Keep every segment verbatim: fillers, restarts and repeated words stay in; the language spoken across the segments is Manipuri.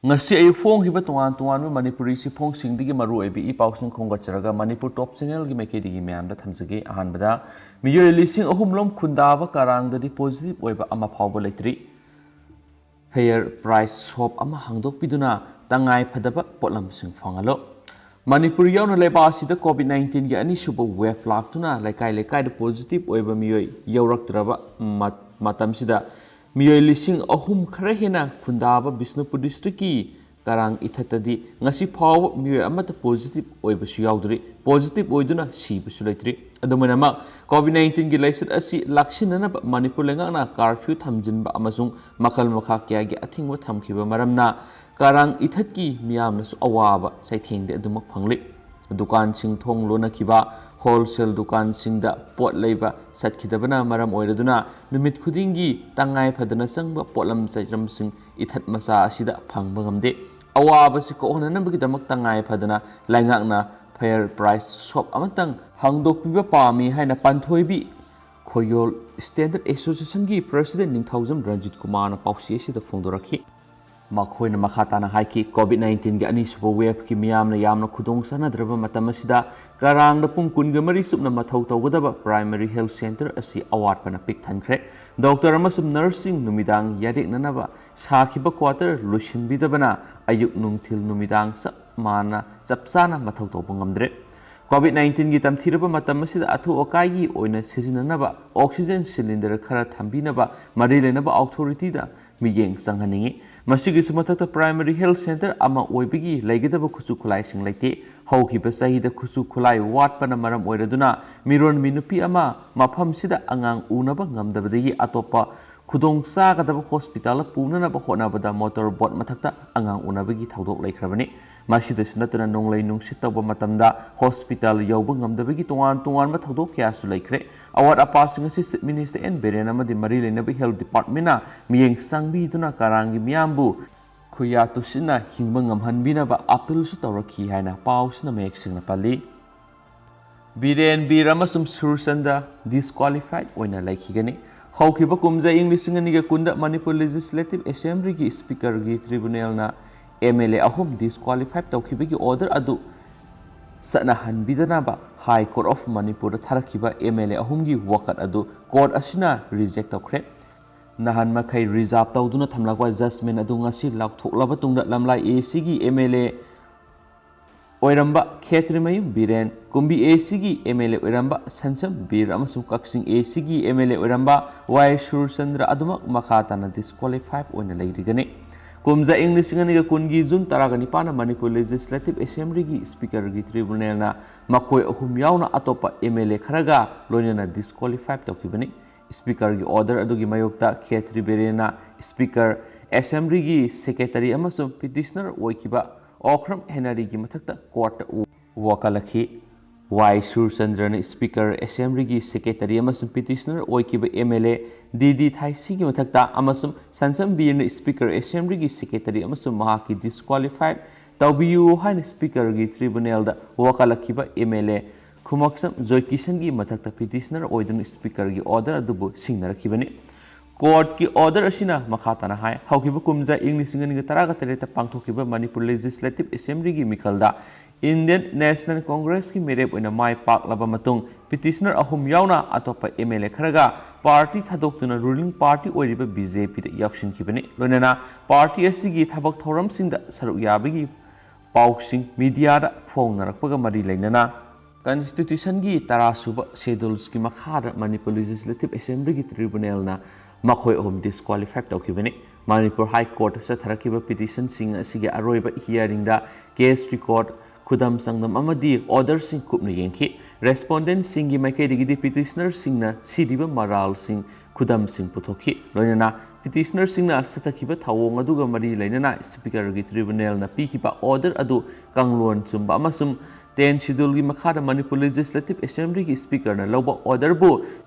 ꯉꯁꯤ ꯑꯌꯨꯛ ꯐꯣꯡꯈꯤꯕ ꯇꯣꯉꯥꯟ ꯇꯣꯉꯥꯟꯕ ꯃꯅꯤꯄꯨꯔꯤ ꯆꯦꯐꯣꯡꯁꯤꯡꯗꯒꯤ ꯃꯔꯨꯑꯣꯏꯕ ꯏ ꯄꯥꯎꯁꯤꯡ ꯈꯣꯝꯒꯠꯆꯔꯒ ꯃꯅꯤꯄꯨꯔ ꯇꯣꯞ ꯆꯦꯅꯦꯜꯒꯤ ꯃꯥꯏꯀꯩꯗꯒꯤ ꯃꯌꯥꯝꯗ ꯊꯝꯖꯒꯦ꯫ ꯑꯍꯥꯟꯕꯗ, ꯃꯤꯑꯣꯏ ꯂꯤꯁꯤꯡ ꯑꯍꯨꯝ ꯂꯣꯝ ꯈꯨꯟꯗꯥꯕ ꯀꯔꯥꯡꯗꯗꯤ ꯄꯣꯖꯤꯇꯤꯚ ꯑꯣꯏꯕ ꯑꯃ ꯐꯥꯎꯕ ꯂꯩꯇ꯭ꯔꯤ꯫ ꯐꯦꯌꯔ ꯄ꯭ꯔꯥꯏꯁ ꯁꯣꯞ ꯑꯃ ꯍꯥꯡꯗꯣꯛꯄꯤꯗꯨꯅ ꯇꯉꯥꯏ ꯐꯗꯕ ꯄꯣꯠꯂꯝꯁꯤꯡ ꯐꯪꯍꯜꯂꯨ꯫ ꯃꯅꯤꯄꯨꯔ ꯌꯥꯎꯅ ꯂꯩꯕꯥꯛ ꯑꯁꯤꯗ ꯀꯣꯚꯤꯗ ꯅꯥꯏꯟꯇꯤꯟꯒꯤ ꯑꯅꯤꯁꯨꯕ ꯋꯦꯕ ꯂꯥꯛꯇꯨꯅ ꯂꯩꯀꯥꯏ ꯂꯩꯀꯥꯏꯗ ꯄꯣꯖꯤꯇꯤꯚ ꯑꯣꯏꯕ ꯃꯤꯑꯣꯏ ꯌꯧꯔꯛꯇ꯭ꯔꯕ ꯃ-, ꯃꯇꯝꯁꯤꯗ ꯃꯤꯑꯣꯏ ꯂꯤꯁꯤꯡ ꯑꯍꯨꯝ ꯈꯔ ꯍꯦꯟꯅ ꯈꯨꯟꯗꯥꯕ ꯕꯤꯁꯅꯨꯄꯨꯔ ꯗꯤꯁꯇ꯭ꯔꯤꯛꯀꯤ ꯀꯔꯥꯡ ꯏꯊꯠꯇꯗꯤ ꯉꯁꯤ ꯐꯥꯎꯕ ꯃꯤꯑꯣꯏ ꯑꯃꯠꯇ ꯄꯣꯖꯤꯇꯤꯚ ꯑꯣꯏꯕꯁꯨ ꯌꯥꯎꯗ꯭ꯔꯤ, ꯄꯣꯖꯤꯇꯤꯚ ꯑꯣꯏꯗꯨꯅ ꯁꯤꯕꯁꯨ ꯂꯩꯇ꯭ꯔꯤ꯫ ꯑꯗꯨꯃꯥꯏꯅꯃꯛ, ꯀꯣꯚꯤꯗ ꯅꯥꯏꯟꯇꯤꯟꯒꯤ ꯂꯥꯏꯆꯠ ꯑꯁꯤ ꯂꯥꯛꯁꯤꯟꯅꯅꯕ ꯃꯅꯤꯄꯨꯔ ꯂꯩꯉꯥꯛꯅ ꯀꯥꯔꯐ꯭ꯌꯨ ꯊꯝꯖꯤꯟꯕ ꯑꯃꯁꯨꯡ ꯃꯈꯜ ꯃꯈꯥ ꯀꯌꯥꯒꯤ ꯑꯊꯤꯡꯕ ꯊꯝꯈꯤꯕ ꯃꯔꯝꯅ ꯀꯔꯥꯡ ꯏꯊꯠꯀꯤ ꯃꯤꯌꯥꯝꯅꯁꯨ ꯑꯋꯥꯕ ꯆꯩꯊꯦꯡꯗꯤ ꯑꯗꯨꯃꯛ ꯐꯪꯂꯤ꯫ ꯗꯨꯀꯥꯟꯁꯤꯡ ꯊꯣꯡ ꯂꯣꯟꯅꯈꯤꯕ, ꯍꯣꯜꯁꯦꯜ ꯗꯨꯀꯥꯟꯁꯤꯡꯗ ꯄꯣꯠ ꯂꯩꯕ ꯆꯠꯈꯤꯗꯕꯅ ꯃꯔꯝ ꯑꯣꯏꯔꯗꯨꯅ ꯅꯨꯃꯤꯠ ꯈꯨꯗꯤꯡꯒꯤ ꯇꯉꯥꯏ ꯐꯗꯅ ꯆꯪꯕ ꯄꯣꯠꯂꯝ ꯆꯩꯔꯝꯁꯤꯡ ꯏꯊꯠ ꯃꯆꯥ ꯑꯁꯤꯗ ꯐꯪꯕ ꯉꯝꯗꯦ꯫ ꯑꯋꯥꯕꯁꯤ ꯀꯣꯛꯍꯟꯅꯅꯕꯒꯤꯗꯃꯛ ꯇꯉꯥꯏ ꯐꯗꯅ ꯂꯩꯉꯥꯛꯅ ꯐꯦꯌꯔ ꯄ꯭ꯔꯥꯏꯁ ꯁꯣꯞ ꯑꯃꯇꯪ ꯍꯥꯡꯗꯣꯛꯄꯤꯕ ꯄꯥꯝꯃꯤ ꯍꯥꯏꯅ ꯄꯥꯟꯊꯣꯏꯕꯤ ꯈꯣꯌꯣꯜ ꯁ꯭ꯇꯦꯟꯗꯔꯗ ꯑꯦꯁꯣꯁꯤꯌꯦꯁꯟꯒꯤ ꯄ꯭ꯔꯁꯤꯗꯦꯟꯠ ꯅꯤꯡꯊꯧꯖꯝ ꯔꯟꯖꯤꯠ ꯀꯨꯃꯥꯔꯅ ꯄꯥꯎꯆꯦ ꯑꯁꯤꯗ ꯐꯣꯡꯗꯣꯔꯛꯈꯤ꯫ ꯃꯈꯣꯏꯅ ꯃꯈꯥ ꯇꯥꯅ ꯍꯥꯏꯈꯤ, ꯀꯣꯚꯤꯗ ꯅꯥꯏꯟꯇꯤꯟꯒꯤ ꯑꯅꯤꯁꯨꯕ ꯋꯦꯕꯀꯤ ꯃꯤꯌꯥꯝꯅ ꯌꯥꯝꯅ ꯈꯨꯗꯣꯡ ꯆꯥꯅꯗ꯭ꯔꯕ ꯃꯇꯝ ꯑꯁꯤꯗ ꯀꯔꯥꯡꯗ ꯄꯨꯡ ꯀꯨꯟꯒ ꯃꯔꯤ ꯆꯨꯞꯅ ꯃꯊꯧ ꯇꯧꯒꯗꯕ ꯄ꯭ꯔꯥꯏꯃꯔꯤ ꯍꯦꯜꯊ ꯁꯦꯟꯇꯔ ꯑꯁꯤ ꯑꯋꯥꯠꯄꯅ ꯄꯤꯛ ꯊꯟꯈ꯭ꯔꯦ꯫ ꯗꯣꯛꯇꯔ ꯑꯃꯁꯨꯡ ꯅꯔꯁꯁꯤꯡ ꯅꯨꯃꯤꯗꯥꯡ ꯌꯥꯔꯦꯛꯅꯅꯕ ꯁꯥꯈꯤꯕ ꯀ꯭ꯋꯥꯇꯔ ꯂꯣꯏꯁꯤꯟꯕꯤꯗꯕꯅ ꯑꯌꯨꯛ, ꯅꯨꯡꯊꯤꯜ, ꯅꯨꯃꯤꯗꯥꯡ ꯆꯞ ꯃꯥꯟꯅ, ꯆꯞ ꯆꯥꯅ ꯃꯊꯧ ꯇꯧꯕ ꯉꯝꯗ꯭ꯔꯦ꯫ ꯀꯣꯚꯤꯗ ꯅꯥꯏꯟꯇꯤꯟꯒꯤ ꯇꯝꯊꯤꯔꯕ ꯃꯇꯝ ꯑꯁꯤꯗ ꯑꯊꯨ ꯑꯀꯥꯏꯒꯤ ꯑꯣꯏꯅ ꯁꯤꯖꯤꯟꯅꯅꯕ ꯑꯣꯛꯁꯤꯖꯦꯟ ꯁꯤꯂꯤꯟꯗꯔ ꯈꯔ ꯊꯝꯕꯤꯅꯕ ꯃꯔꯤ ꯂꯩꯅꯕ ꯑꯣꯊꯣꯔꯤꯇꯤꯗ ꯃꯤꯠꯌꯦꯡ ꯆꯪꯍꯟꯅꯤꯡꯏ꯫ ꯃꯁꯤꯒꯤꯁꯨ ꯃꯊꯛꯇ, ꯄ꯭ꯔꯥꯏꯃꯔꯤ ꯍꯦꯜꯊ ꯁꯦꯟꯇꯔ ꯑꯃ ꯑꯣꯏꯕꯒꯤ ꯂꯩꯒꯗꯕ ꯈꯨꯠꯁꯨ ꯈꯨꯠꯂꯥꯏꯁꯤꯡ ꯂꯩꯇꯦ꯫ ꯍꯧꯈꯤꯕ ꯆꯍꯤꯗ ꯈꯨꯠꯁꯨ ꯈꯨꯠꯂꯥꯏ ꯋꯥꯠꯄꯅ ꯃꯔꯝ ꯑꯣꯏꯔꯗꯨꯅ ꯃꯤꯔꯣꯟꯕꯤ ꯅꯨꯄꯤ ꯑꯃ ꯃꯐꯝꯁꯤꯗ ꯑꯉꯥꯡ ꯎꯅꯕ ꯉꯝꯗꯕꯗꯒꯤ ꯑꯇꯣꯞꯄ ꯈꯨꯗꯣꯡ ꯆꯥꯒꯗꯕ ꯍꯣꯁꯄꯤꯇꯥꯜꯗ ꯄꯨꯅꯅꯕ ꯍꯣꯠꯅꯕꯗ ꯃꯣꯇꯣꯔ ꯕꯣꯠ ꯃꯊꯛꯇ ꯑꯉꯥꯡ ꯎꯅꯕꯒꯤ ꯊꯧꯗꯣꯛ ꯂꯩꯈ꯭ꯔꯕꯅꯤ꯫ ꯃꯁꯤꯗꯁꯨ ꯅꯠꯇꯅ, ꯅꯣꯡꯂꯩ ꯅꯨꯡꯁꯤꯠ ꯇꯧꯕ ꯃꯇꯝꯗ ꯍꯣꯁꯄꯤꯇꯥꯜ ꯌꯧꯕ ꯉꯝꯗꯕꯒꯤ ꯇꯣꯉꯥꯟ ꯇꯣꯉꯥꯟꯕ ꯊꯧꯗꯣꯛ ꯀꯌꯥꯁꯨ ꯂꯩꯈ꯭ꯔꯦ꯫ ꯑꯋꯥꯠ ꯑꯄꯥꯁꯤꯡ ꯑꯁꯤ ꯆꯤꯐ ꯃꯤꯅꯤꯁꯇꯔ ꯑꯦꯟ ꯕꯤꯔꯦꯟ ꯑꯃꯗꯤ ꯃꯔꯤ ꯂꯩꯅꯕ ꯍꯦꯜꯊ ꯗꯤꯄꯥꯔꯠꯃꯦꯟꯅ ꯃꯤꯠꯌꯦꯡ ꯆꯪꯕꯤꯗꯨꯅ ꯀꯔꯥꯡꯒꯤ ꯃꯤꯌꯥꯝꯕꯨ ꯈꯨꯌꯥ ꯇꯨꯁꯤꯟꯅ ꯍꯤꯡꯕ ꯉꯝꯍꯟꯕꯤꯅꯕ ꯑꯥꯄꯤꯜꯁꯨ ꯇꯧꯔꯛꯈꯤ ꯍꯥꯏꯅ ꯄꯥꯎꯁꯤꯅ ꯃꯌꯦꯛ ꯁꯦꯡꯅ ꯄꯜꯂꯤ꯫ ꯕꯤꯔꯦꯟ ꯕꯤꯔ ꯑꯃꯁꯨꯡ ꯁꯨꯔꯆꯟꯗ ꯗꯤꯁꯀ꯭ꯋꯥꯂꯤꯐꯥꯏꯗ ꯑꯣꯏꯅ ꯂꯩꯈꯤꯒꯅꯤ꯫ ꯍꯧꯈꯤꯕ ꯀꯨꯝꯖꯥ ꯏꯪ ꯂꯤꯁꯤꯡ ꯑꯅꯤꯒ ꯀꯨꯟꯗ ꯃꯅꯤꯄꯨꯔ ꯂꯦꯖꯤꯁꯂꯦꯇꯤꯚ ꯑꯦꯁꯦꯝꯕ꯭ꯂꯤꯒꯤ ꯁ꯭ꯄꯤꯀꯔꯒꯤ ꯇ꯭ꯔꯤꯕꯨꯅꯦꯜꯅ ꯑꯦꯝ ꯑꯦꯜ ꯑꯦ ꯑꯍꯨꯝ ꯗꯤꯁꯀ꯭ꯋꯥꯂꯤꯐꯥꯏ ꯇꯧꯈꯤꯕꯒꯤ ꯑꯣꯔꯗꯔ ꯑꯗꯨ ꯆꯠꯅꯍꯟꯕꯤꯗꯅꯕ ꯍꯥꯏ ꯀꯣꯔꯠ ꯑꯣꯐ ꯃꯅꯤꯄꯨꯔꯗ ꯊꯥꯔꯛꯈꯤꯕ ꯑꯦꯝ ꯑꯦꯜ ꯑꯦ ꯑꯍꯨꯝꯒꯤ ꯋꯥꯀꯠ ꯑꯗꯨ ꯀꯣꯔꯠ ꯑꯁꯤꯅ ꯔꯤꯖꯦꯛ ꯇꯧꯈ꯭ꯔꯦ꯫ ꯅꯍꯥꯟ ꯃꯈꯩ ꯔꯤꯖꯥꯔꯚ ꯇꯧꯗꯨꯅ ꯊꯝꯂꯛꯄ ꯖꯖꯃꯦꯟ ꯑꯗꯨ ꯉꯁꯤ ꯂꯥꯎꯊꯣꯛꯂꯕ ꯇꯨꯡꯗ ꯂꯝꯂꯥꯏ ꯑꯦ ꯁꯤꯒꯤ ꯑꯦꯝ ꯑꯦꯜ ꯑꯦ ꯑꯣꯏꯔꯝꯕ ꯈꯦꯇ꯭ꯔꯤꯃꯌꯨꯝ ꯕꯤꯔꯦꯟ, ꯀꯨꯝꯕꯤ ꯑꯦ ꯁꯤꯒꯤ ꯑꯦꯝ ꯑꯦꯜ ꯑꯦ ꯑꯣꯏꯔꯝꯕ ꯁꯟꯁꯝ ꯕꯤꯔ ꯑꯃꯁꯨꯡ ꯀꯛꯆꯤꯡ ꯑꯦ ꯁꯤꯒꯤ ꯑꯦꯝ ꯑꯦꯜ ꯑꯦ ꯑꯣꯏꯔꯝꯕ ꯋꯥꯏ ꯁꯨꯔꯆꯟꯗ꯭ꯔ ꯑꯗꯨꯃꯛ ꯃꯈꯥ ꯇꯥꯅ ꯗꯤꯁꯀ꯭ꯋꯥꯂꯤꯐꯥꯏ ꯑꯣꯏꯅ ꯂꯩꯔꯤꯒꯅꯤ꯫ ꯀꯨꯝꯖꯥ ꯏꯪ ꯂꯤꯁꯤꯡ ꯑꯅꯤꯒ ꯀꯨꯟꯒꯤ ꯖꯨꯟ ꯇꯔꯥꯒ ꯅꯤꯄꯥꯟꯗ ꯃꯅꯤꯄꯨꯔ ꯂꯦꯖꯤꯁꯂꯦꯇꯤꯚ ꯑꯦꯁꯦꯝꯕ꯭ꯂꯤꯒꯤ ꯁ꯭ꯄꯤꯀꯔꯒꯤ ꯇ꯭ꯔꯤꯕꯨꯅꯦꯜꯅ ꯃꯈꯣꯏ ꯑꯍꯨꯝ ꯌꯥꯎꯅ ꯑꯇꯣꯞꯄ ꯑꯦꯝ ꯑꯦꯜ ꯑꯦ ꯈꯔꯒ ꯂꯣꯏꯅꯅ ꯗꯤꯁꯀ꯭ꯋꯥꯂꯤꯐꯥꯏ ꯇꯧꯈꯤꯕꯅꯤ꯫ ꯁ꯭ꯄꯤꯀꯔꯒꯤ ꯑꯣꯔꯗꯔ ꯑꯗꯨꯒꯤ ꯃꯥꯌꯣꯛꯇ ꯈꯦꯇ꯭ꯔꯤ ꯕꯤꯔꯦꯟꯅ ꯁ꯭ꯄꯤꯀꯔ, ꯑꯦꯁꯦꯝꯕ꯭ꯂꯤꯒꯤ ꯁꯦꯀ꯭ꯔꯦꯇꯔꯤ ꯑꯃꯁꯨꯡ ꯄꯤꯇꯤꯁꯅꯔ ꯑꯣꯏꯈꯤꯕ ꯑꯣꯈ꯭ꯔꯝ ꯍꯦꯅꯔꯤꯒꯤ ꯃꯊꯛꯇ ꯀꯣꯔꯠꯇ ꯎ ꯋꯥꯀꯠꯂꯛꯈꯤ꯫ ꯋꯥꯏ ꯁꯨꯔꯆꯟꯗ꯭ꯔꯅ ꯁ꯭ꯄꯤꯀꯔ, ꯑꯦꯁꯦꯝꯕ꯭ꯂꯤꯒꯤ ꯁꯦꯀ꯭ꯔꯦꯇꯔꯤ ꯑꯃꯁꯨꯡ ꯄꯤꯇꯤꯁꯅꯔ ꯑꯣꯏꯈꯤꯕ ꯑꯦꯝ ꯑꯦꯜ ꯑꯦ ꯗꯤ ꯗꯤ ꯊꯥꯏꯁꯤꯒꯤ ꯃꯊꯛꯇ ꯑꯃꯁꯨꯡ ꯁꯟꯁꯝ ꯕꯤꯔꯅ ꯁ꯭ꯄꯤꯀꯔ, ꯑꯦꯁꯦꯝꯕ꯭ꯂꯤꯒꯤ ꯁꯦꯀ꯭ꯔꯦꯇꯔꯤ ꯑꯃꯁꯨꯡ ꯃꯍꯥꯛꯀꯤ ꯗꯤꯁꯀ꯭ꯋꯥꯂꯤꯐꯥꯏ ꯇꯧꯕꯤꯌꯨ ꯍꯥꯏꯅ ꯁ꯭ꯄꯤꯀꯔꯒꯤ ꯇ꯭ꯔꯤꯕꯨꯅꯦꯜꯗ ꯋꯥꯀꯠꯂꯛꯈꯤꯕ ꯑꯦꯝ ꯑꯦꯜ ꯑꯦ ꯈꯨꯃꯛꯁꯝ ꯖꯣꯏꯀꯤꯁꯟꯒꯤ ꯃꯊꯛꯇ ꯄꯤꯇꯤꯁꯅꯔ ꯑꯣꯏꯗꯨꯅ ꯁ꯭ꯄꯤꯀꯔꯒꯤ ꯑꯣꯔꯗꯔ ꯑꯗꯨꯕꯨ ꯁꯤꯡꯅꯔꯛꯈꯤꯕꯅꯤ꯫ ꯀꯣꯔꯠꯀꯤ ꯑꯣꯔꯗꯔ ꯑꯁꯤꯅ ꯃꯈꯥ ꯇꯥꯅ ꯍꯥꯏ, ꯍꯧꯈꯤꯕ ꯀꯨꯝꯖꯥ ꯏꯪ ꯂꯤꯁꯤꯡ ꯑꯅꯤꯒ ꯇꯔꯥꯒ ꯇꯔꯦꯠꯇ ꯄꯥꯡꯊꯣꯛꯈꯤꯕ ꯃꯅꯤꯄꯨꯔ ꯂꯦꯖꯤꯁꯂꯦꯇꯤꯚ ꯑꯦꯁꯦꯝꯕ꯭ꯂꯤꯒꯤ ꯃꯤꯈꯜꯗ ꯏꯟꯗꯤꯌꯟ ꯅꯦꯁꯅꯦꯜ ꯀꯣꯡꯒ꯭ꯔꯦꯁꯀꯤ ꯃꯤꯔꯦꯞ ꯑꯣꯏꯅ ꯃꯥꯏ ꯄꯥꯛꯂꯕ ꯃꯇꯨꯡ ꯄꯤꯇꯤꯁꯅꯔ ꯑꯍꯨꯝ ꯌꯥꯎꯅ ꯑꯇꯣꯞꯄ ꯑꯦꯝ ꯑꯦꯜ ꯑꯦ ꯈꯔꯒ ꯄꯥꯔꯇꯤ ꯊꯥꯗꯣꯛꯇꯨꯅ ꯔꯨꯂꯤꯡ ꯄꯥꯔꯇꯤ ꯑꯣꯏꯔꯤꯕ ꯕꯤ ꯖꯦ ꯄꯤꯗ ꯌꯥꯎꯁꯤꯟꯈꯤꯕꯅꯤ꯫ ꯂꯣꯏꯅꯅ ꯄꯥꯔꯇꯤ ꯑꯁꯤꯒꯤ ꯊꯕꯛ ꯊꯧꯔꯝꯁꯤꯡꯗ ꯁꯔꯨꯛ ꯌꯥꯕꯒꯤ ꯄꯥꯎꯁꯤꯡ ꯃꯤꯗꯤꯌꯥꯗ ꯐꯣꯡꯅꯔꯛꯄꯒ ꯃꯔꯤ ꯂꯩꯅꯅ ꯀꯟꯁꯇꯤꯇ꯭ꯌꯨꯁꯟꯒꯤ ꯇꯔꯥꯁꯨꯕ ꯁꯦꯗꯨꯜꯁꯀꯤ ꯃꯈꯥꯗ ꯃꯅꯤꯄꯨꯔ ꯂꯦꯖꯤꯁꯂꯦꯇꯤꯚ ꯑꯦꯁꯦꯝꯕ꯭ꯂꯤꯒꯤ ꯇ꯭ꯔꯤꯕꯨꯅꯦꯜꯅ ꯃꯈꯣꯏ ꯑꯍꯨꯝ ꯗꯤꯁꯀ꯭ꯋꯥꯂꯤꯐꯥꯏ ꯇꯧꯈꯤꯕꯅꯤ꯫ ꯃꯅꯤꯄꯨꯔ ꯍꯥꯏ ꯀꯣꯔꯠꯇ ꯆꯠꯊꯔꯛꯈꯤꯕ ꯄꯤꯇꯤꯁꯟꯁꯤꯡ ꯑꯁꯤꯒꯤ ꯑꯔꯣꯏꯕ ꯍꯤꯌꯥꯔꯤꯡꯗ ꯀꯦꯁ ꯔꯤꯀꯣꯔꯠ, ꯈꯨꯗꯝ ꯆꯥꯡꯗꯝ ꯑꯃꯗꯤ ꯑꯣꯔꯗꯔꯁꯤꯡ ꯀꯨꯞꯅ ꯌꯦꯡꯈꯤ꯫ ꯔꯦꯁꯄꯣꯟꯗꯦꯟꯠꯁꯤꯡꯒꯤ ꯃꯥꯏꯀꯩꯗꯒꯤꯗꯤ ꯄꯤꯇꯤꯁꯅꯔꯁꯤꯡꯅ ꯁꯤꯔꯤꯕ ꯃꯔꯥꯜꯁꯤꯡ, ꯈꯨꯗꯝꯁꯤꯡ ꯄꯨꯊꯣꯛꯈꯤ꯫ ꯂꯣꯏꯅꯅ ꯄꯤꯇꯤꯁꯅꯔꯁꯤꯡꯅ ꯆꯠꯊꯈꯤꯕ ꯊꯧꯑꯣꯡ ꯑꯗꯨꯒ ꯃꯔꯤ ꯂꯩꯅꯅ ꯁ꯭ꯄꯤꯀꯔꯒꯤ ꯇ꯭ꯔꯤꯕꯨꯅꯦꯜꯅ ꯄꯤꯈꯤꯕ ꯑꯣꯔꯗꯔ ꯑꯗꯨ ꯀꯥꯡꯂꯣꯟ ꯆꯨꯝꯕ ꯑꯃꯁꯨꯡ ꯇꯦꯟ ꯁꯦꯗꯨꯜꯒꯤ ꯃꯈꯥꯗ ꯃꯅꯤꯄꯨꯔ ꯂꯦꯖꯤꯁꯂꯦꯇꯤꯚ ꯑꯦꯁꯦꯝꯕ꯭ꯂꯤꯒꯤ ꯁ꯭ꯄꯤꯀꯔꯅ ꯂꯧꯕ ꯑꯣꯔꯗꯔꯕꯨ